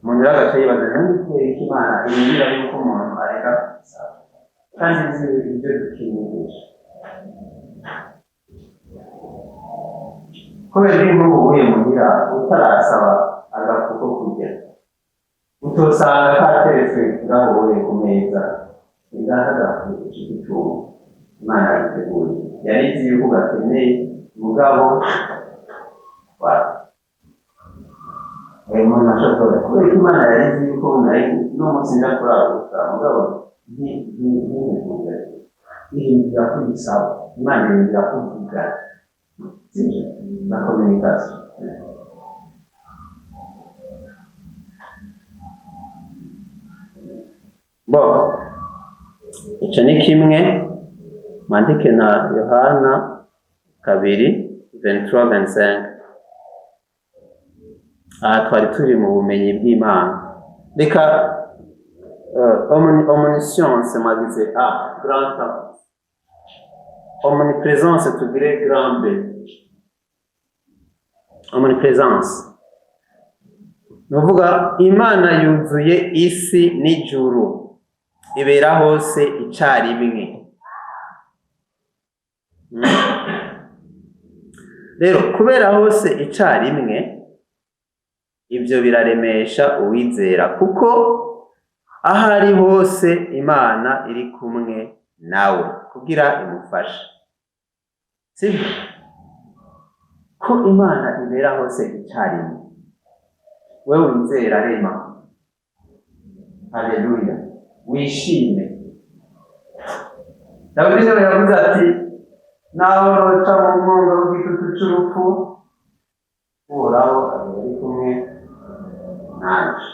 Umuntu rero agaca yibaza: none kubera iki Imana irindira yuko umuntu areka gusaba kandi izi ibyo dukeneye? Kubera ko nk'ubu uvuye muhira utarasaba agafu ko kurya, utosanga kateretswe ngaho ubuye ku meza, ngaho agafu k'igitungo. Imana yabiteguye, yari izi yuko gakeneye. Mugabo wa uyu muntu ashobora, kubera ko Imana yari izi yuko nari no munsi nja kuraguka, mugabo ntibivuge, ihindura kubisaba. Imana ihindura kuvuga, sibyo? Na communication. Bo ico ni kimwe. Mwandike na Yohana 2, 23, 25. Aha twari turi mu bumenyi bw'Imana. Reka omniscience mwagize A, grand A. Omniprésence tugire grand B. Omniprésence ni ukuvuga Imana yuzuye isi n'ijuru, ibera hose icarimwe. Rero kubera hose icarimwe, ibyo biraremesha uwizera, kuko aho ari hose Imana iri kumwe nawe kugira imufashe. Sibyo ko Imana ibera hose icarimwe? Wewe wizera, rema haleluya, wishime. Dawidi niwe yavuze ati: "Naho noca mu mwonga w'igitutu c'urupfu, Uhoraho azaba ari kumwe nanje."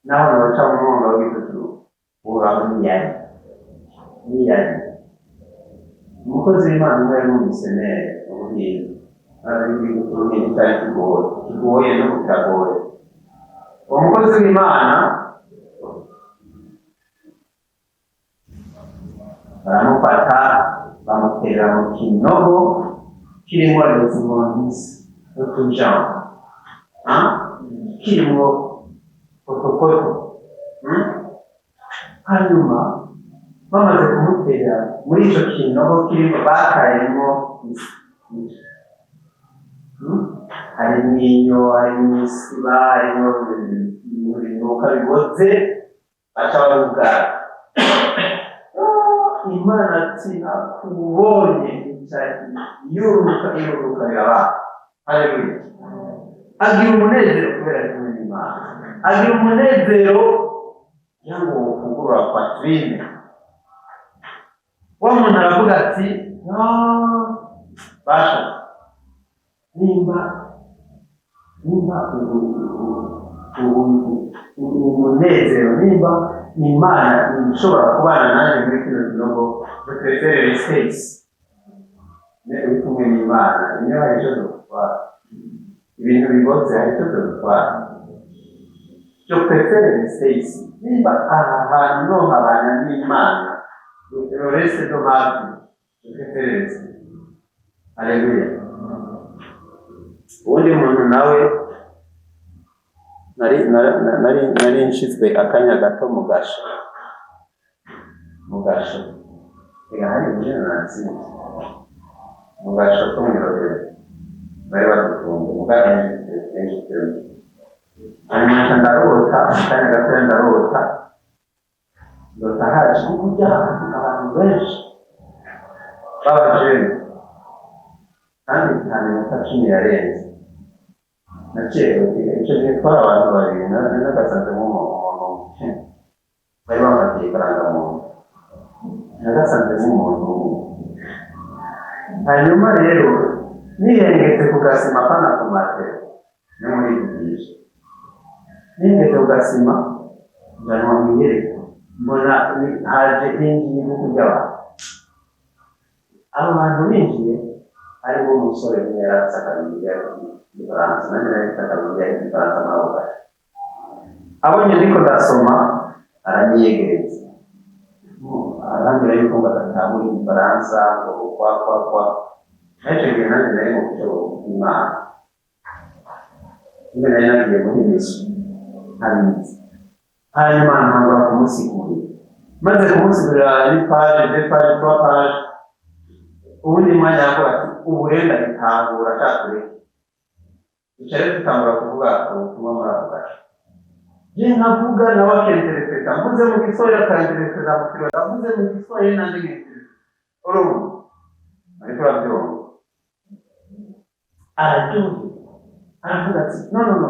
Naho noca mu mwonga w'igitutu c'urupfu, Uhoraho ntiyari umukozi w'Imana umwe, yari umumisioneri mu Buhinde. Arazi igihugu cy'Ubuhinde cyari kigoye, kigoye no kiragoye. Uwo mukozi w'Imana baramufata, bamutera mu kinogo kirimo les immondices n'utujambo, kirimo potopoto. Hanyuma bamaze kumutera muri ico kinogo kirimo, batayemo isi. Harimo inyo, harimo isiba, harimo ibintu binuka biboze, baca barugara. Imana ati: "Nakubonye." Ica yuruka, iruruka, biraba. Haleluya! Agira umunezero kubera ari kumwe n'Imana, agira umunezero kugira ngo wufungurura poitrine. Wa muntu aravuga ati: "Ah, basha, nimba ubu Umunezero nimba Imana ishobora kubana nanjye muri kino kinogo, je préfère rester ici. Mais uri kumwe n'Imana, niyo hari icyo dutwara, ibintu biboze hari icyo dutwara. Je préfère rester ici. Nimba aha hantu nohabana n'Imana le reste de ma vie, je préfère rester. Alléluia. Uwundi muntu nawe nari nshizwe akanya gato mu gasho, reka hari muri nansinze mu gasho ko mw'Irohero bari badufunze muga injitiro. Hanyuma nca ndarota akanya gatoya, ndarota, ndota haje kurya abantu benshi b'abajene, kandi nta minota 10 yarenze. Naciye icyo gihe twari abantu babiri, nagasanzemo umuntu bari bamfatiye ikarangamuntu, nagasanzemo umuntu umwe. Hanyuma rero nihengetse ku gasima, pana ku matera no muri bwije, nihengetse ku gasima, njanwa mu iyerekwa, mbona haje hinjiye ibihugu by'abantu. Abo bantu binjiye harimo umusore umwe yari afite akabiriya y'igifaransa, nanjye nari mfite akabiriya y'igifaransa muri ako gace. Abonye ndiko ndasoma, aranyiyegereza, arambwira yuko ngo adatahura igifaransa, ngo kwa kwa kwa. Ariko gihe nanjye nari mu buryo bw'Imana, nyine nari nagiye muri mission ntabizi. Hanyuma ntangura kumusigurira. Maze kumusigurira ni page, deux pages, trois pages, ubundi mwanya yavuga ati: "Ubu rero ndabitahura, catureke." Duca rero dutangura kuvuga ubutumwa muri ako gace. Je nkavuga, nawe akinterpreta. Mvuze mu Giswahili, akinterpreta mu Kirundi. Avuze mu Giswahili, nanjye nkinterpreta. Urumva, ariko urabyumva, araryoherwa, aravuga ati: "No, no, no,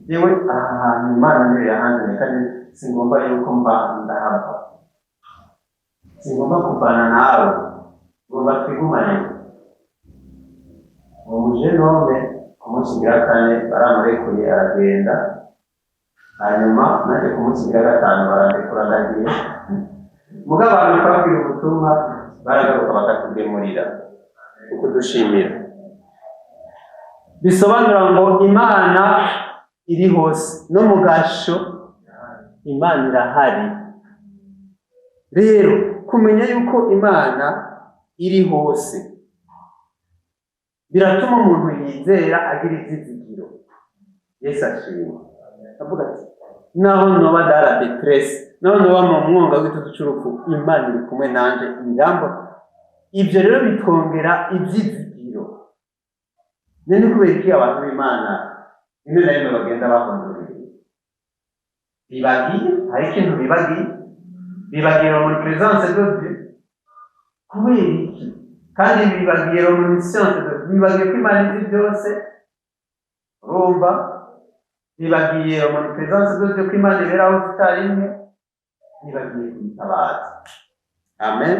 jewe aha hantu Imana niyo yahanzanye, kandi singomba yuko mba ndahava, singomba kuvana nawe, ngomba twigumane." Uwo mujenome ku munsi ugira kane baramurekuye, aragenda. Hanyuma nanjye ku munsi ugira gatanu barandekura, ndagiye. Muga abantu twabwira ubutumwa baragaruka bakatugemurira ukudushimira. Bisobanura ngo Imana iri hose, no mu gasho Imana irahari. Rero kumenya yuko Imana iri hose biratuma umuntu yizera agira ibyizigiro. Yesu ashimwe. Avuga ati: "Naho noba dans la détresse, naho noba mu mwonga w'igitutu c'urupfu, Imana iri kumwe nanje, ingamba." Ibyo rero bitwongera ibyizigiro. None kubera iki abantu b'Imana rimwe na rimwe bagenda bahondoreye, bibagiye? Hari ikintu bibagiye, bibagiye omniprésence de Dieu. Kubera iki? Kandi bibagiye omniscience de Dieu, bibagiye ko Imana izi byose. Urumva, bibagiye omniprésence de Dieu, ko Imana ibera hose icyarimwe, bibagiye kuyitabaza. Amen.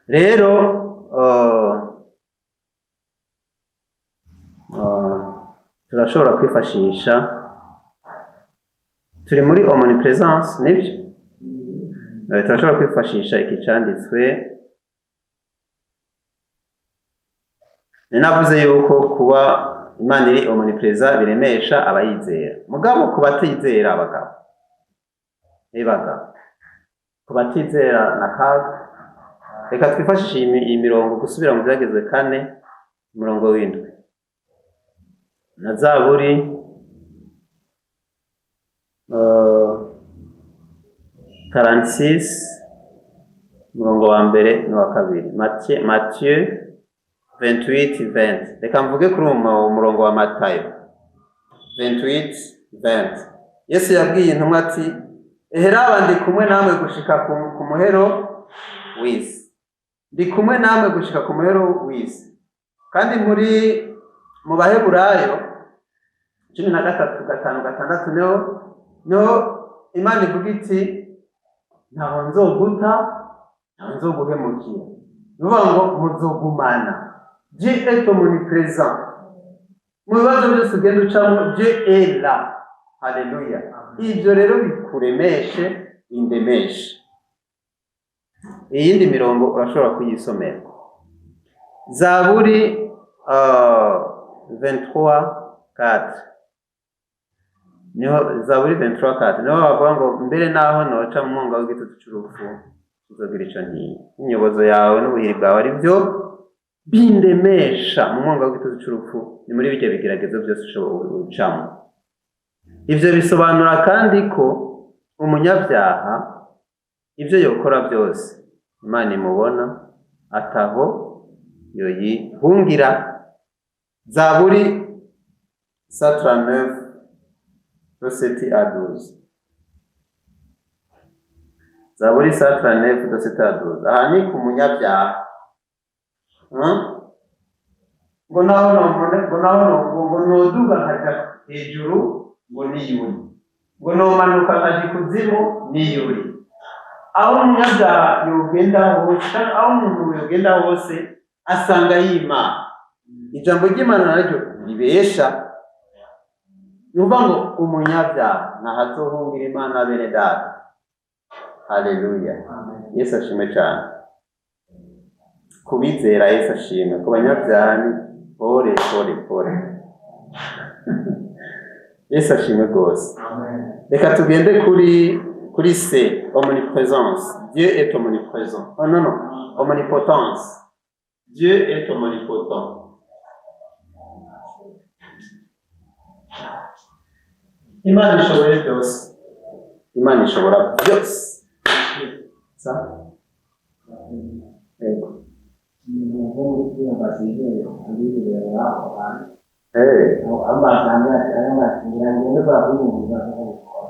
Rero turashobora kwifashisha, turi muri omniprésence, nibyo. Turashobora kwifashisha iki canditswe. Ni navuze yuko kuba Imana iri omniprésent biremesha abayizera, mugabo ku batizera, abagabo nibaga ku batizera na kaga. Reka twifashishe iyi mirongo, gusubira mu Byagezwe 4 umurongo w'7 na Zaburi 46 umurongo wa mbere n'uwa kabiri. Matthieu 28 20. Reka mvuge kuri uwo murongo wa Matayo 28 20. Yesu yabwiye intumwa ati: "Eheraba ndi kumwe namwe gushika ku muhero w'isi, ndi kumwe namwe gushika ku muhero w'isi." Kandi muri mu Baheburayo 13 5 6 niho Imana ivuga iti: "Ntaho nzoguta, ntaho nzoguhemukira." Ni ukuvuga ngo muzogumana. Dieu est omniprésent. Mu bibazo byose ugenda ucamo, Dieu est là. Haleluya! Ibyo rero bikuremeshe, bindemeshe. Iyindi mirongo urashobora kuyisomera, Zaburi 23:4. Niho Zaburi 23:4 niho bavuga ngo: "Mbere naho noca mu mwonga w'igitutu c'urupfu, uzogira ico ntinya. Inyobozo yawe n'ubuhiri bwawe ari byo bindemesha." Mu mwonga w'igitutu c'urupfu ni muri bijya bigeragezo byose ushobora ucamo. Ivyo bisobanura kandi ko umunyabyaha ibyo yokora byose Imana imubona, ataho yoyihungira. Zaburi 139 de 7 à 12. Zaburi 139 de 7 à 12. Aha ni ku munyabyaha. Ngo naho nomone, ngo naho ngo noduga nkaja hejuru, ngo niyuri, ngo nomanuka nkaja ikuzimu, niyuri. Aho umunyabyaha yogenda hose canke aho umuntu yogenda hose, asanga y'Imana. Ijambo ry'Imana naryo ribesha. Ni ukuvuga ngo umunyabyaha ntahazohungira Imana. Bene data, haleluya, Yesu ashimwe cyane. Kubizera, Yesu ashimwe. Ku banyabyaha ni pole pole pole. Yesu ashimwe rwose. Reka tugende kuri C, omniprésence. Dieu est omniprésent. Oh non, non, omnipotence. Dieu est omnipotent. Imana ishoboye byose, Imana ishobora byose. Sa yego. Nko muri kiriya basigeye abirebera aho hantu, amazi ngende bakuyumva bakabikora,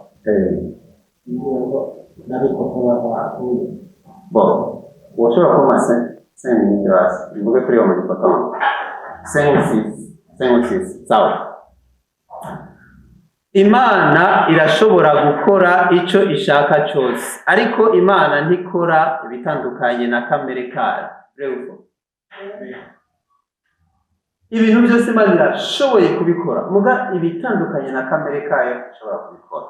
ngo nabikosora bakuye. Bon, woshobora kumpa 5 minutes basi mvuge kuri omnipotent? 5 ou 6, 5 ou 6, sawa. Imana irashobora gukora icyo ishaka cyose, ariko Imana ntikora ibitandukanye na kamere kayo. Vrai ou faux? Ibintu byose Imana irashoboye kubikora, muga ibitandukanye na kamere kayo ishobora kubikora.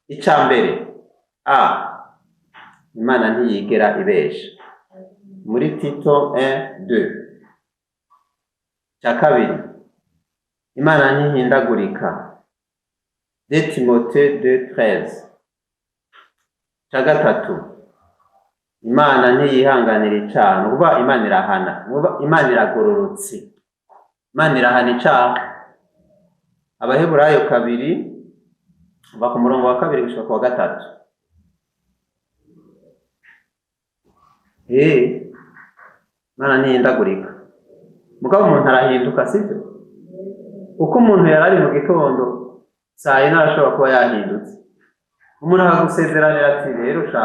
Icya mbere, a Imana ntiyigera ibesha, muri Tito 1 2. Icya kabiri, Imana ntihindagurika, 2 Timothée 2 13. Icya gatatu, Imana ntiyihanganira icyaha. Ni ukuvuga Imana irahana. Ni ukuvuga Imana iragororotse, Imana irahana icyaha. Abaheburayo 2, kuva ku murongo wa 2 gushika ku wa 3. Imana ntihindagurika, mugabo umuntu arahinduka, sibyo? Uko umuntu yari ari mu gitondo, saa yine arashobora kuba yahindutse. Umuntu akagusezeranira ati: "Rero sha,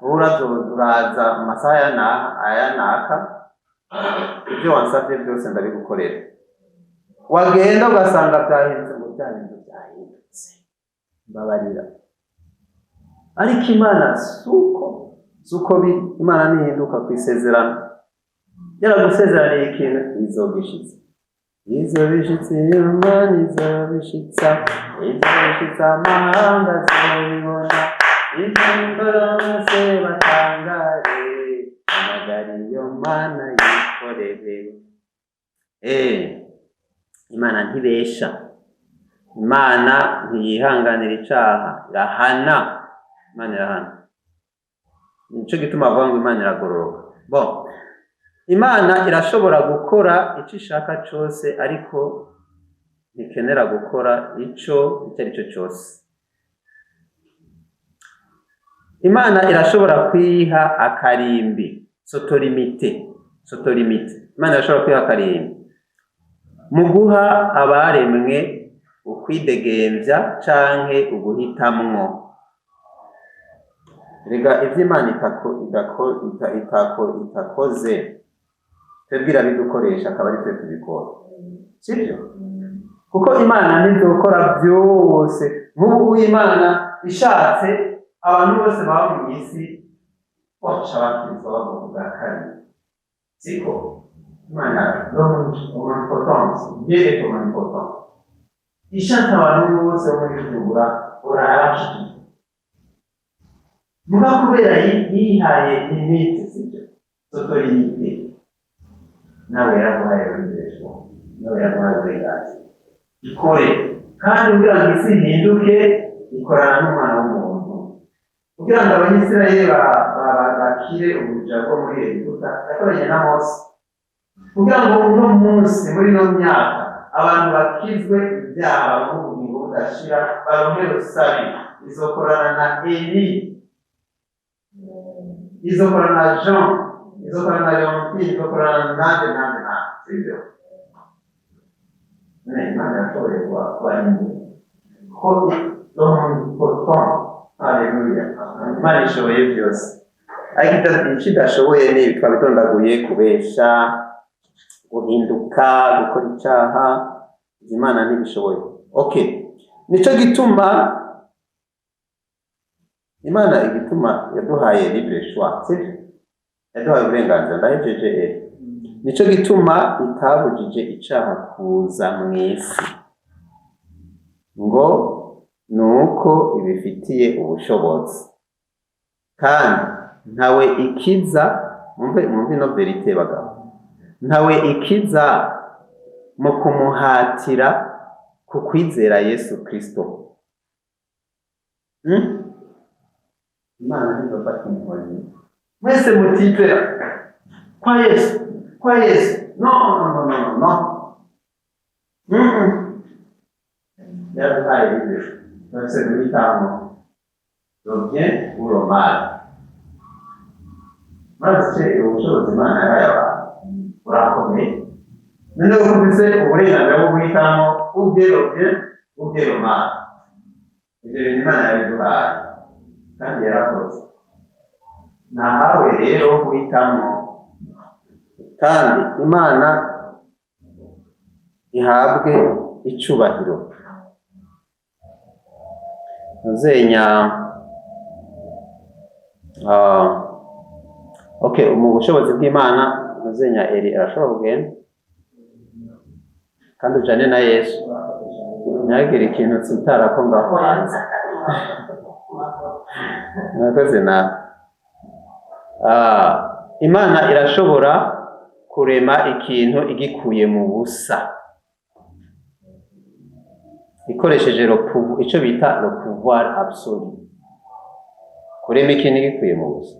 wowe urazoza, uraza mu masaha aya n'aha aya n'aka, ibyo wansabye byose ndabigukorera." Wagenda ugasanga byahindutse, ngo bya bintu byahindutse, mbabarira. Ariko Imana suko biri. Imana ntihinduka ku isezerano. Yaragusezeraniye ikintu, izobishitse, izobishitse. Imana izobishitsa, izobishitsa. Amahanga azobibona, izobikora, batangare. Hamagara iyo Mana, yikorere. Imana ntibesha, Imana ntiyihanganira icaha, irahana. Imana irahana, nico gituma bavuga ngo Imana iragororoka. Bon, Imana irashobora gukora icyo ishaka cyose, ariko ntikenera gukora icyo ari cyo cyose. Imana irashobora kwiha akarimbi, s'autolimiter, s'autolimiter. Imana irashobora kwiha akarimbi mu guha abaremwe ukwidegembya canke uguhitamwo. Rega ivyo Imana itakoze, twebwe irabidukoresha, akaba ari twe tubikora, sibyo? Kuko Imana ntizokora byose. Nk'ubu Imana ishatse, abantu bose baba mu isi baca bakizwa, bavuga bwa kabiri, siko? Imana, omnipotence, Dieu est omnipotent. Ishatse abantu bose bo muri Bujumbura urarabashyigikiye. Muga kubera yihaye limite, sibyo, s'auto-limite. Nawe yaraguhaye uburenganzira, nawe yaraguhaye uburenganzira, ikore. Kandi kugira ngo isi ihinduke, ikorana n'umwana w'umuntu. Kugira ngo Abanyisirayeli bakire ubuja bwo muri Egiputa, yakoranye na Mose. Kugira ngo uno munsi, muri ino myaka, abantu bakizwe ibyaha, baronke ubugingo budashira, baronke rusabi, izokorana na Eli, izokorana na Jean, izokorana na Leontine, izokorana na nande nande nande, sibyo? None Imana yashoboye kubahindura ko l'omnipotent. Haleluya! Imana ishoboye byose, ariko icyo idashoboye ni ibi twabitondaguye: kubesha, guhinduka, gukora icyaha. Imana ntibishoboye. Okay, nico gituma Imana, igituma yaduhaye libre choix, sibyo? Yaduhaye uburenganzira. Ndahejeje. Nico gituma itabujije icaha kuza mw'isi ngo nuko ibifitiye ubushobozi, kandi ntawe ikiza. Mwumve, mwumve ino vérité, bagabo. Ntawe ikiza mu kumuhatira ku kwizera Yesu Kristo. Imana ntizofata inkoni: "Mwese mutizera kwa Yesu, kwa Yesu." No, no, no, no, no. Yaraduhaye libre, twese guhitamo le bien ou le mal. Maze ubushobozi Imana yahaye abantu burakomeye. Noneho ufise uburenganzira bwo guhitamo ou bien le bien ou bien le mal. Ibyo bintu Imana yabiduhaye kandi yarakoze. Nahawe rero guhitamo. Kandi Imana ihabwe icubahiro. Ntuzenya. Okay, mu bushobozi bw'Imana, ntuzenya. Eri arashobora kugenda kandi ujane na Yesu, ntihagire ikintu tsitara ko ngaho hanze. Mwakoze nawe. Imana irashobora kurema ikintu igikuye mu busa, ikoresheje ico bita le pouvoir absolu. Kurema ikintu igikuye mu busa.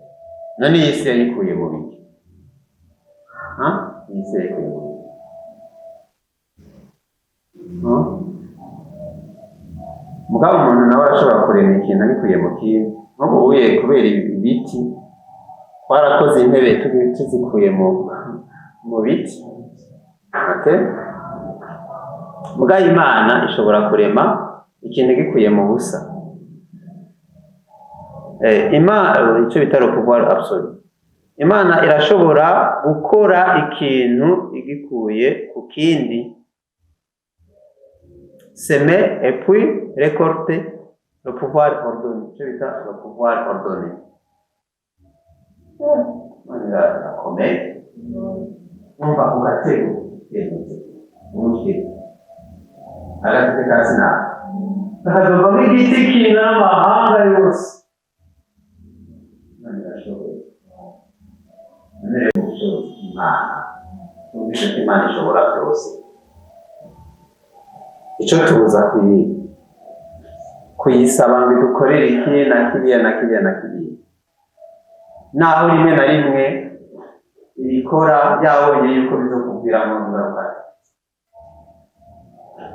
None iyi si yayikuye mu biki? Ha? Iyi si yayikuye mu biki? Mugabo umuntu nawe arashobora kurema ikintu agikuye mu kindi. Nk'ubu ubuye, kubera ibiti, twarakoze intebe tuzikuye mu biti. Okay? Mugabo Imana ishobora kurema ikintu gikuye mu busa. Icyo bita le pouvoir absolu. Imana irashobora gukora ikintu igikuye ku kindi. Semer et puis récolter, le pouvoir ordonné. Icyo bita le pouvoir ordonné. Imana irakomeye. Umva, ugatego umutwe agatete ka sinaka kakazovamo igiti kingana amahanga yose. Imana irashoboye. None rero, ubushobozi bw'Imana, twumvise ko Imana ishobora byose. Icyo tubuza kuyisaba ngo idukorere iki na kiriya na kiriya na kiriya, naho rimwe na rimwe ibikora yabonye yuko bizokuviramo ingaruka.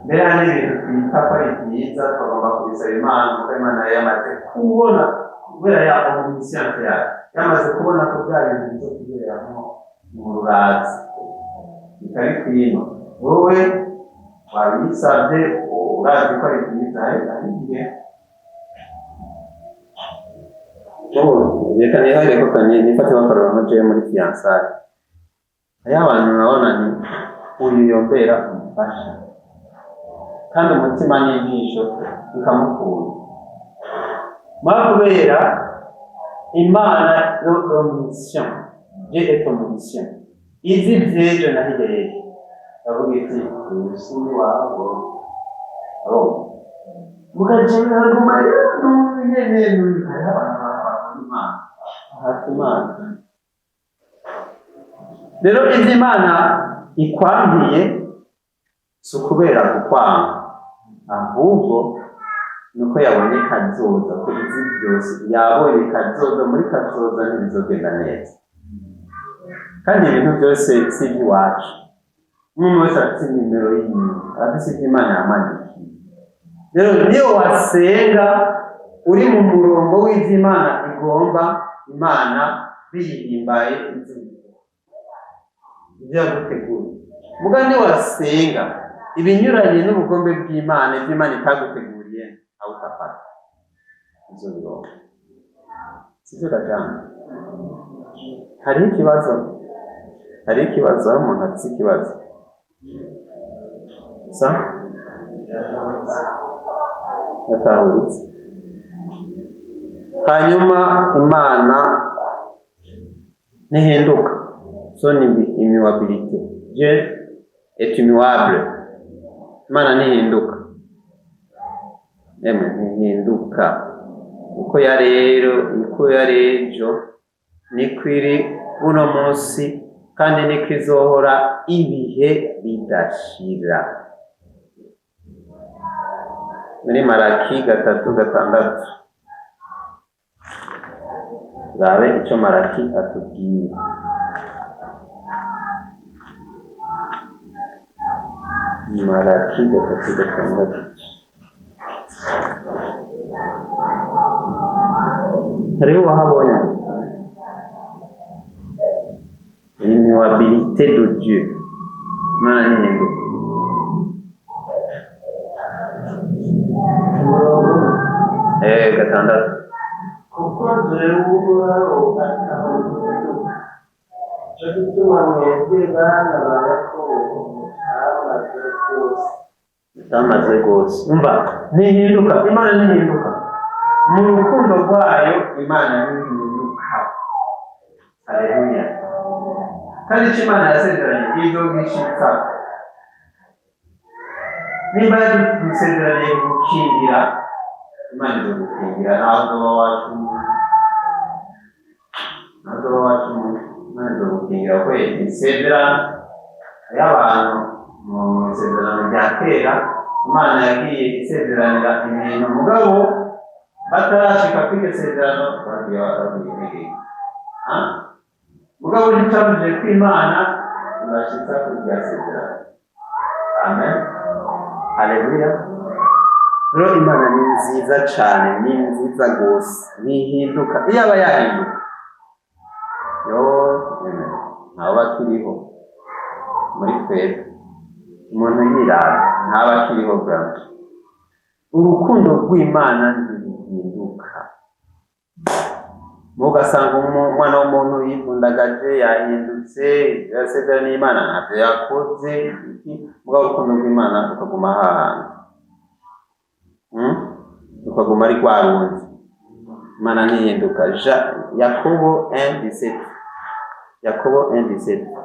Mbere hari n'ibintu twita ko ari byiza, twagomba kubisaba Imana, kuko Imana yari yamaze kubona, kubera ya omniscience yayo, yamaze kubona ko bya bintu bizokuberamo mu rurazi bikabikwima. Wowe wabisabye, urazi ko ari byiza. Hari igihe ubu reka nihare ko nifate bakorera nko jewe muri fiançailles, hariho abantu nabona ni uyu yombera umufasha, kandi umutima n'ijisho bikamukunda. Mwa kubera Imana l'omniscient, Dieu est omniscient, izi ivy'ejo na hirya y'ejo, bavuga iti: "Uyu si wabo." Mugaje haguma nyene hariho abantu bakunda Imana, hasi Imana. Rero ivyo Imana ikwampiye si ukubera kukwanga, ahubwo nuko yabonye kazoza, ko izi byose yabonye kazoza, muri kazoza ntibizogenda neza. Kandi ibintu byose si iby'iwacu, umuntu wese afite nimero yiwe, arafise ivyo Imana yamwandikiye. Rero niyo wasenga uri mu murongo w'ivyo Imana igomba, Imana biyihimbaye izibikora ivyo yaguteguriye. Muga niwasenga ibinyuranye n'ubugombe bw'Imana, ivyo Imana itaguteguriye, aho utafata izobironka. Sivyo gajana? Hariho ikibazo, hariho ikibazo, aho umuntu afise ikibazo sa yatahuritse. Hanyuma Imana ntihinduka, son immuabilité, Dieu est immuable. Imana ntihinduka, emwe ntihinduka. Uko yari rero, uko yari ejo, niko iri uno munsi, kandi niko izohora ibihe bidashira. Muri Malaki 3:6, rabe ico Malaki atubwiye. Malaki 3:6. Hariho uwahabonye l'immuabilité de Dieu. Imana ntihinduka. 6. Kuko jewe Uhoraho ataho mpinduka, nico gituma mwebwe bana ba Yakobo mutamaze rwose. Mutamaze rwose. Umva, ntihinduka, Imana ntihinduka. Mu rukundo rwayo Imana ntihinduka. Haleluya. Kandi icyo Imana yasezeranye izogishitsa. Nimba yadusezeraniye gukingira, Imana izogukingira, naho uzoba wacumuye. Naho uzoba wacumuye, Imana izogukingira, kuko isezerano y'abantu mu isezerano rya kera, Imana yagiye isezeranira ibintu, mugabo batarashika kuri iryo sezerano bagiye bagiye intege. Mugabo nticabujije ko Imana ibashitsa kuri iryo sezerano. Amen. Haleluya. Rero Imana ni nziza cane, ni nziza gose, ntihinduka. Iyo aba yahinduka, yo ntaba akiriho muri twebwe. Umuntu yirara ntaba akiriho bwangu. Urukundo rw'Imana ntiruhinduka. Mugasanga umwana w'umuntu yivundagaje, yahindutse, yasezeraniye Imana ntavyo yakoze, iki, mugabo urukundo rw'Imana rukaguma hahandi. Rukaguma ari rwa rundi. Imana ntihinduka. Yakobo 1:17. Yakobo 1:17.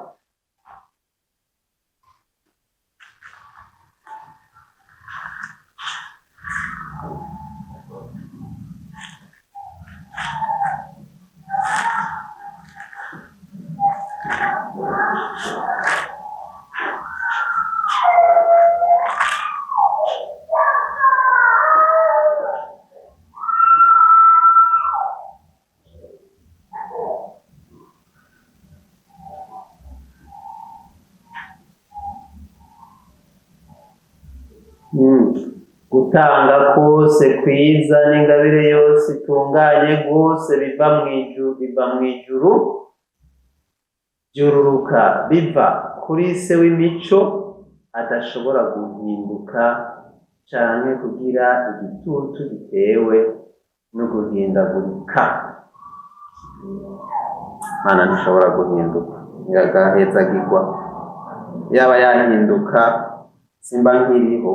Gutanga kose kwiza n'ingabire yose itunganye rwose biva mw'ijuru, biva mw'ijuru, byururuka biva kuri se w'imico adashobora guhinduka canke kugira igitutu gitewe no guhindagurika. Imana ntishobora guhinduka, iragahezagirwa. Yaba yahinduka simba nkiriho.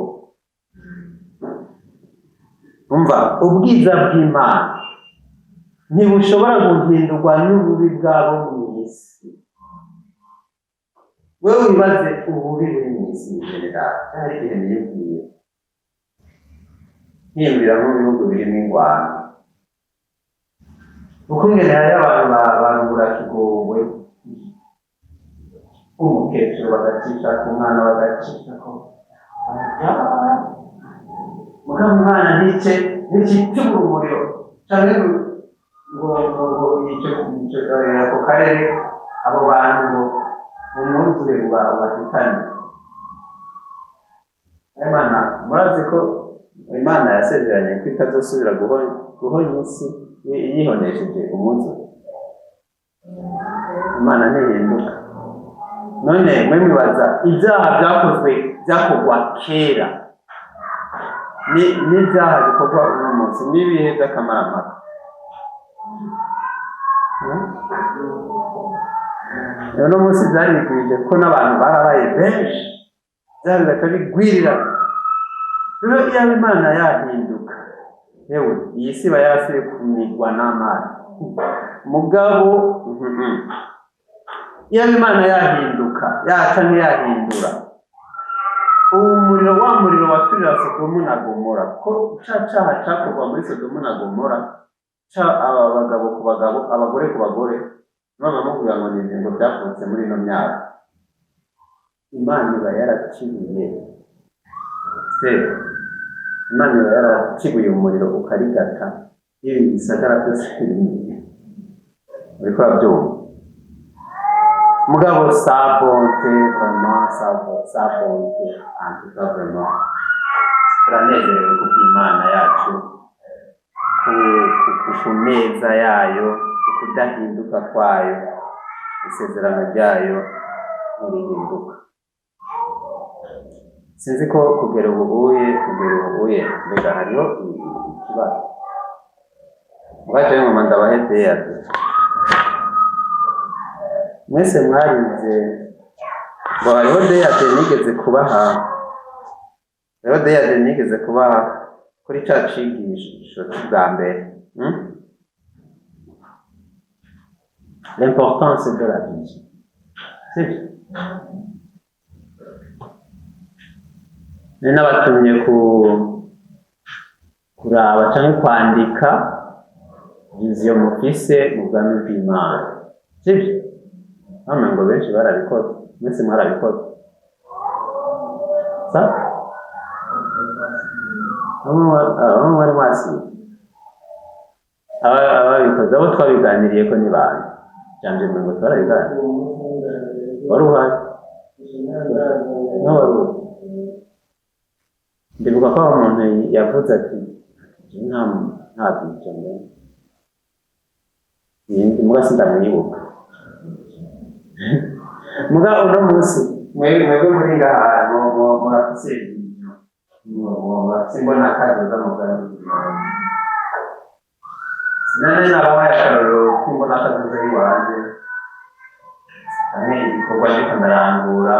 Umva, ubwiza bw'Imana ntibushobora guhindurwa n'ububi bwabo mw'isi. Wewe wibaze ububi buri mw'isi general, hari igihe niyibwiye. Nkiyumvira nk'ibihugu birimo ingwano, uko ingene hariyo abantu barubura kigongwe, umukecuru bagacisha ku mwana, bagacisha ko mugabo umwana ntice nticitubura umuriro canke ngo yice yice ako karere, abo bantu ngo umwuzure ubahitane. Imana, murazi ko Imana yasezeranye ko itazosubira guhonya isi yihonesheje umwuzure. Imana ntihinduka. None mwe mwibaza ibyaha byakozwe, byakorwa kera, n'ibyaha bikorwa uno munsi n'ibihe by'akamaramaka? Uno munsi byarigwije ko n'abantu barabaye benshi, ibyaha bigaca bigwirira. Rero iyo Imana yahinduka, yewe, iyi si iba yarasubiye kumigwa n'amazi. Mugabo iyo Imana yahinduka, yaca ntiyahindura, uwo muriro, wa muriro waturira Sodomu na Gomora, ko ca caha cakorwa muri Sodomu na Gomora, ca aba bagabo ku bagabo, abagore ku bagore, baba muvuga ngo ni ibintu byavutse muri ino myaka, Imana iba yaraciye se, Imana iba yaracibuye umuriro ukarigata ibi bisagara byose biri. Uriko urabyumva? Mugabo sa bonté, vraiment, sa bonté, en tout cas, vraiment turanezerewe kubw'Imana yacu, ku neza yayo, ku kudahinduka kwayo. Isezerano ryayo ntirihinduka. Sinzi ko kugera ubu uye mbega hariho ikibazo mwaje ngoma. Ndabahe deyade mwese mwarize ngo hariho deyade nigeze kubaha, hariho deyade nigeze kubaha kuri ca cigisho bwa mbere, L'importance de la vision, sibyo? Ni nabatumye ku kuraba canke kwandika vision mufise mu bwami bw'Imana, sibyo? Bamwe ngo benshi barabikoze. Mwese mwarabikoze? Sa bamwe mwari mwasize. Ababikoze, abo twabiganiriye ko ni bande? Jambo ngo twarabiganiriye, wari uhari? N'wari uhari. Ndibuka ko aho umuntu yavuze ati: Nta vision mbona." Muga sindamwibuka. Muga uno munsi mwebwe muri ngaha murafise murafise imbona kazoza mu bwami bw'Imana. Sinane nabahaye akarorero k'imbona kazoza y'iwanje hamwe ibikorwa ndiko ndarangura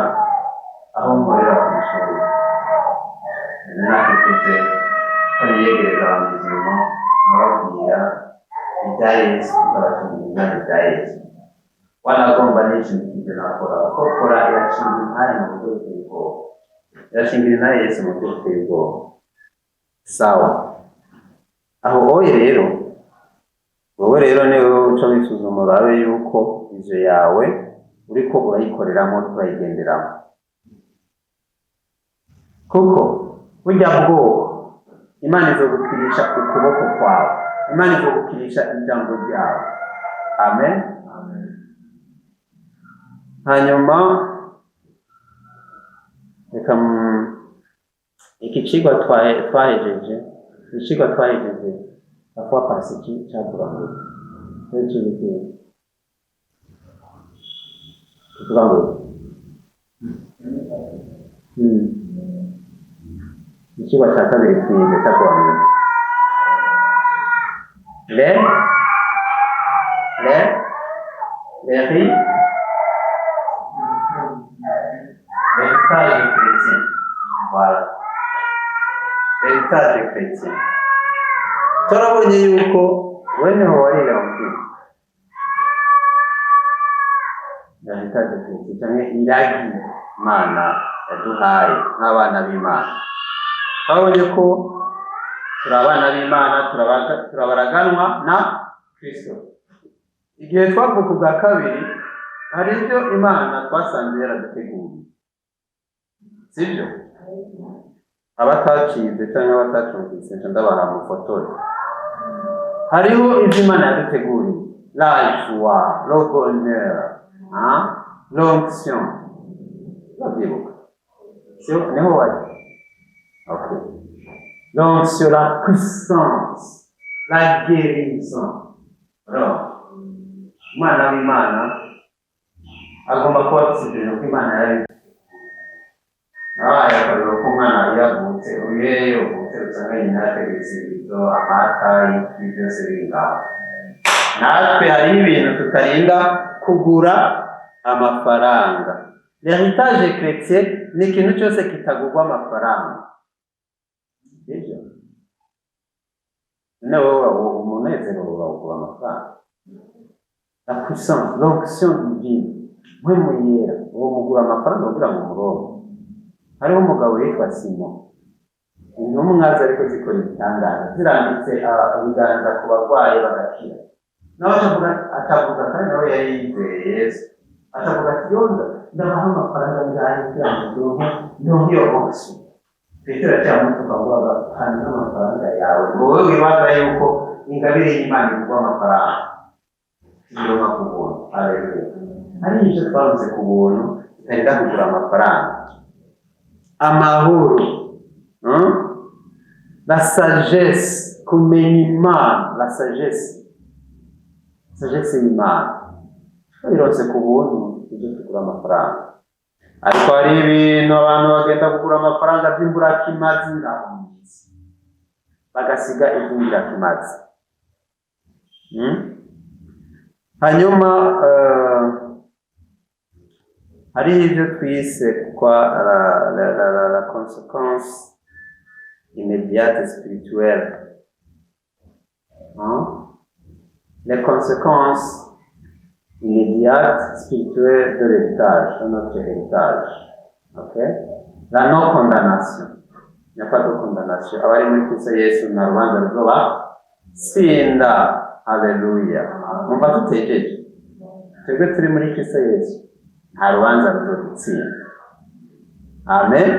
aho nkorera kw'ishuri. Nakuvuze ko niyegereza abamizirimo, nkababwira ibya Yesu, nkabatumiza ibya Yesu. Wanagomba nishimikije nakora kuko kora irashinga intahe mu buryo buteye ubwoba, irashingira intahe Yesu mu buryo buteye ubwoba. Sawa, aho oye rero, wowe rero niwe uca wisuzuma urabe yuko vision yawe uriko urayikoreramo, urayigenderamo, kuko burya bwoko Imana izogukirisha ukuboko kwawe, Imana izogukirisha ijambo ryawe. Amen. Hanyuma reka iki cigwa twahejeje, icigwa twahejeje la fois passée cavuga ngo kivuga ngo icigwa ca kabiri twize cavuga ngo les riz, l'héritage chrétien. Voilà, l'héritage chrétien. Turabonye yuko weneho warira mutima l'héritage chrétien canke iragi Imana yaduhaye nk'abana b'Imana. Twabonye ko Turi abana b'Imana, turabaraganwa na Kristo. Igihe twavuka ubwa kabiri, hari ibyo Imana twasanze yaraduteguriye, sibyo? Abatacize cyangwa abatacumvise, nca ndabaha mufotore. Hariho ibyo Imana yaduteguriye: la joie, le bonheur, hein? L'onction. Urabyibuka? Sio niho wajya? Okay. L'onction, la puissance, la guérison. Alors, umwana w'Imana agomba kuba afite ibyo bintu ko Imana yari abaye. Akarero k'umwana iyo avutse, uyu iyo uvutse usanga nyina yateguye ibisubizo, amata, ifi, byose biri ngaho. Natwe hariho ibintu tutarinda kugura amafaranga. L'héritage chrétien ni ikintu cyose kitagurwa amafaranga, sibyo? None wowe umunezero urawugura amafaranga? La puissance, l'onction divine, Mpwemu Yera, uwo mugura amafaranga kugira ngo umuronke? Hariho umugabo yitwa Simo. Intumwa ariko zikora ibitangaza, zirambitse ibiganza ku barwayi bagakira, nawe akavuga, kandi nawe yari yizeye Yesu, akavuga ati: "Yonda ndabaha amafaranga ngahe kugira ngo ndonke iyo onction?" Petero acyamutuka ngo: "Agapana n'amafaranga yawe, wowe wibaza yuko ingabire y'Imana igurwa amafaranga." Tubironka ku buntu. Haleluya! Hari ibyo twabuze ku buntu tutarinda kugura amafaranga: amahoro, hein? La sagesse, kumenya Imana, la sagesse, sagesse y'Imana twabironse ku buntu. Ibyo tugura amafaranga, ariko hari ibintu abantu bagenda kugura amafaranga by'imburakimazi ngaho mu isi, bagasiga iby'ingirakimazi. Hanyuma hariho ibyo twise kwa la conséquence immédiate spirituelle, hein? Les conséquences immédiates spirituelles de l'héritage, de notre héritage. Ok? La non-condamnation. Il n'y a pas de condamnation. Abari muri Kristo Yesu nta rubanza ruzoba tsinda. Haleluya! Mwumva tutejeje? Twebwe turi muri Kristo Yesu, nta rubanza ruzodutsinda. Amen.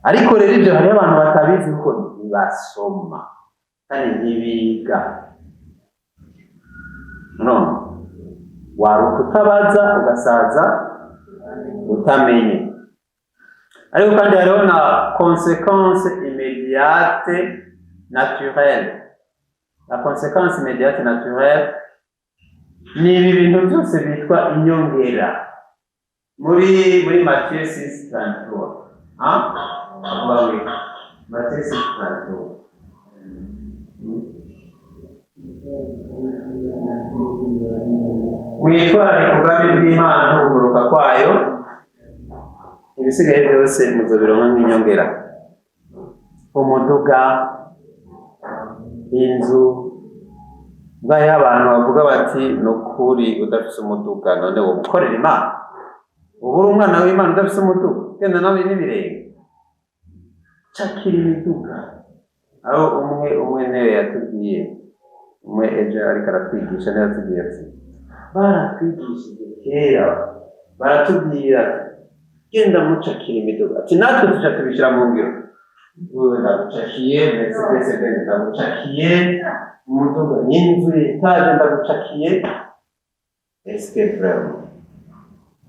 Ariko rero ibyo hariho abantu batabizi kuko ntibasoma kandi ntibiga. None waruka utabaza, ugasaza utamenye. Ariko kandi hariho na conséquence immédiate naturelle. La conséquence immédiate naturelle ni ibi bintu byose bitwa inyongera. Muri Matthieu 6:33, hein? Avuga ngo Matthieu 6:33. Mwitwararike ubwami bw'Imana n'ukugororoka kwayo, ibisigaye byose muzobironka nk'inyongera. Umuduga, inzu. Ngaho abantu bavuga bati: "Ni ukuri udafise umuduga, none wowe ukorera Imana? Uba uri umwana w'Imana udafise umuduga, genda nawe n'ibirenge, cakira imiduga." Aho umwe umwe niwe yatubwiye, umwe ejo ariko aratwigisha, niwe yatubwiye ati: "Baratwigishije kera, baratubwira ati: 'Genda mucakira imiduga.' Ati: 'Natwe tuca tubishyira mu ngiro. Wewe ndagucakiye Mercedes Benz, ndagucakiye umuduga n'inzu etaje, ndagucakiye.'" Est-ce vraiment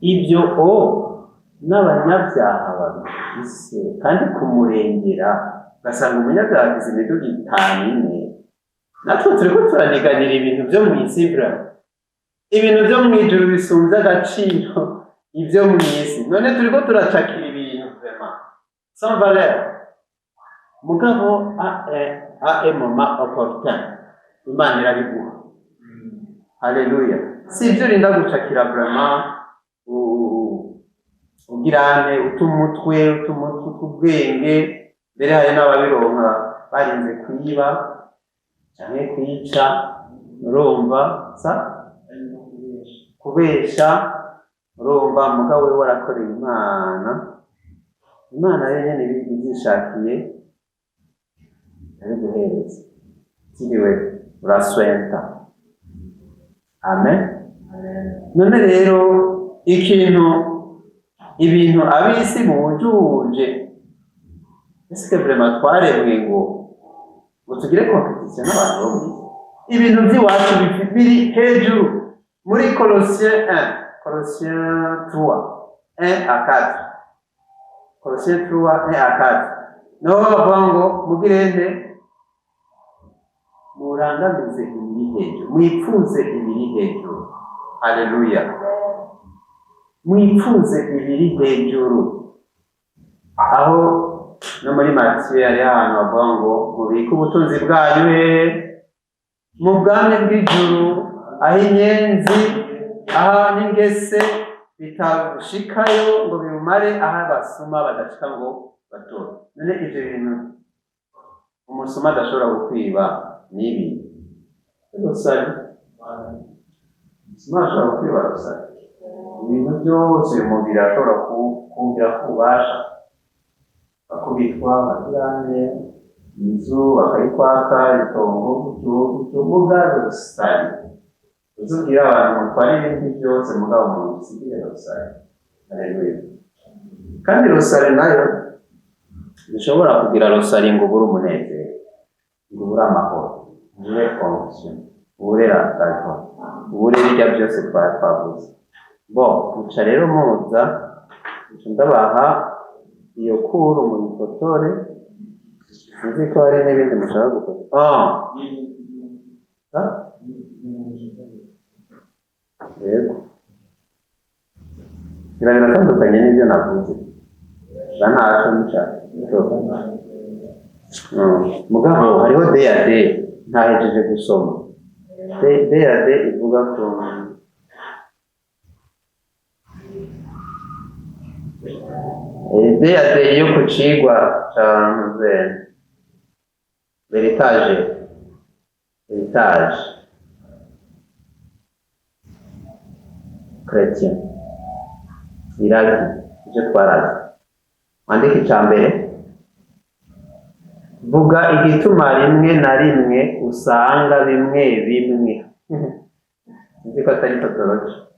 ibyo o n'abanyabyaha babifise kandi kumurengera, ugasanga umunyabyaha agize imiduga itanu, ine, natwe turiko turaniganira ibintu byo mu isi? Vraiment, ibintu byo mu ijuru bisumbye agaciro ibyo mu isi. None turiko turacakira ibintu vraiment sans valeur. Mugabo à un moment opportun Imana irabiguha. Haleluya! Si ibyo urinda gucakira vraiment, ugirane uta umutwe, uta umutwe, uta ubwenge. Mbere hari n'ababironka barinze kwiba canke kwica, urumva sa kubesha, urumva. Mugabo we warakoreye Imana, Imana yo nyene ibyishakiye. Ndabiguhereza. Tiriwe uraswenta. Amen. None rero ikintu, ibintu ab'isi bujuje, ese vraiment twaremwe ngo tugire compétition n'abantu bo mw'isi? Ibintu by'iwacu biri hejuru. Muri Colossiens 1, Colossiens 3, 1 à 4, Colossiens 3, 1 à 4, niho bavuga ngo mugirende, murangamize ibiri hejuru, mwipfuze ibiri hejuru. Haleluya! Mwipfuze ibiri hejuru. Aho no muri Matiyo hariho ahantu bavuga ngo mubike ubutunzi bwanyu hehe? Mu bwami bw'ijuru, aho inyenzi, aho n'ingese bitagushikayo ngo bimumare, aho abasuma badashika ngo batore. None ivyo bintu umusuma adashobora kukwiba ni ibi rosari. Umusuma ashobora kukwiba rosari, ibintu byose uyu mubiri ashobora kumvira ko ubasha bakubitwa amagirane, inzu bakayikwaka, itongo, gutyo gutyo. Muga rosari, uzubwira abantu mutwara ibindi byose, mugabo umuntu usigire rosari. Haleluya! Kandi rosari nayo, ntushobora kugira rosari ngo ubure umunezero, ngo ubure amahoro, ubure onction, ubure la joie, ubure birya byose twari twavuze. Bo muca rero muza, muca ndabaha iyo kuru muyifotore. Sinzi ko hari n'ibindi mushaka gukora. Ah. Ah? Yego, biratandukanye n'ibyo navuze, ba ntacyo muca. Mugabo hariho D ya D ntahejeje gusoma. D ya D ivuga ku D ya D yo ku cigwa ca ntuze héritage chrétien, iragi, ivyo twaraze. Wandike ica mbere: vuga igituma rimwe na rimwe usanga bimwe bimwe, nzi ko atari tautologie,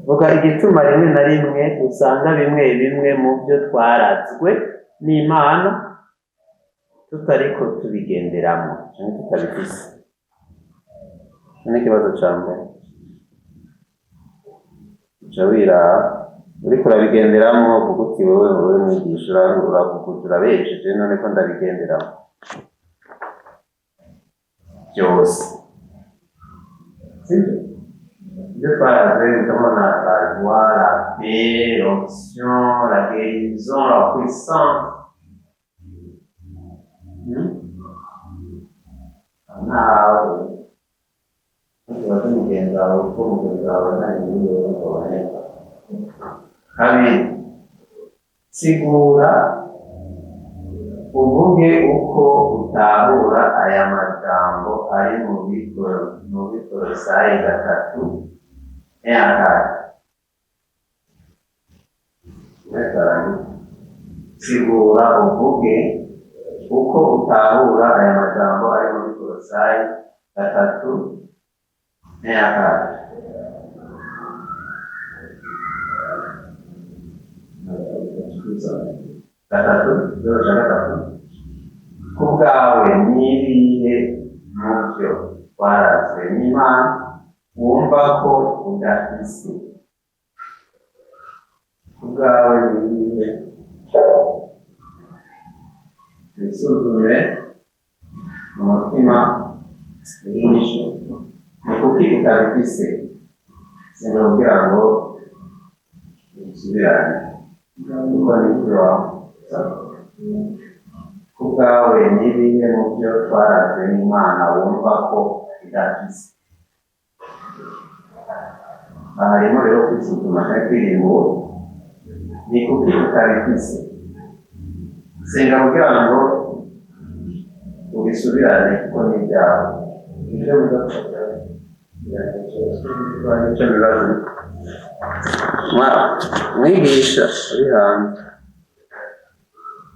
vuga igituma rimwe na rimwe usanga bimwe bimwe mu byo twarazwe n'Imana tutariko tubigenderamo canke tutabifise. Iki ni ikibazo ca mbere. Uca wiraba uriko urabigenderamo, uvuga uti: Wewe mwigisha, uravuga urabesheje, none ko ndabigenderamo byose, sibyo?" Ibyo twaraze ndabona: la joie, la paix, l'onction, la guérison, la puissance. Ntawe ubaze mugenzi wawe, kuko mugenzi wawe nta nyungu uboneka. Kabiri, sigura uvuge uko utahura aya majambo ari mu Bikorosayi 3 1. Sigura uvuge uko utahura aya majambo ari muri Kolosayi 3 1. 3:03. Ku bwawe, n'ibihe mu byo warazwe n'Imana wumva ko udafise? Ku bwawe n'ibihe? Wisuzume mu mutima inyishu. Ni kuki utabifise? Senga kugira ngo usubirane, kuko ni wawe. Ku bwawe, n'ibihe mu byo twarazwe n'Imana wumva ko udafise? Aha harimo rero kwisuzuma cyangwa kwirimbura. Ni kuki utabifise? Senga kugira ngo ubisubirane, kuko ni ibyawe. Ibyo mudafata nicyo bibazo. Mwigisha uri hanze.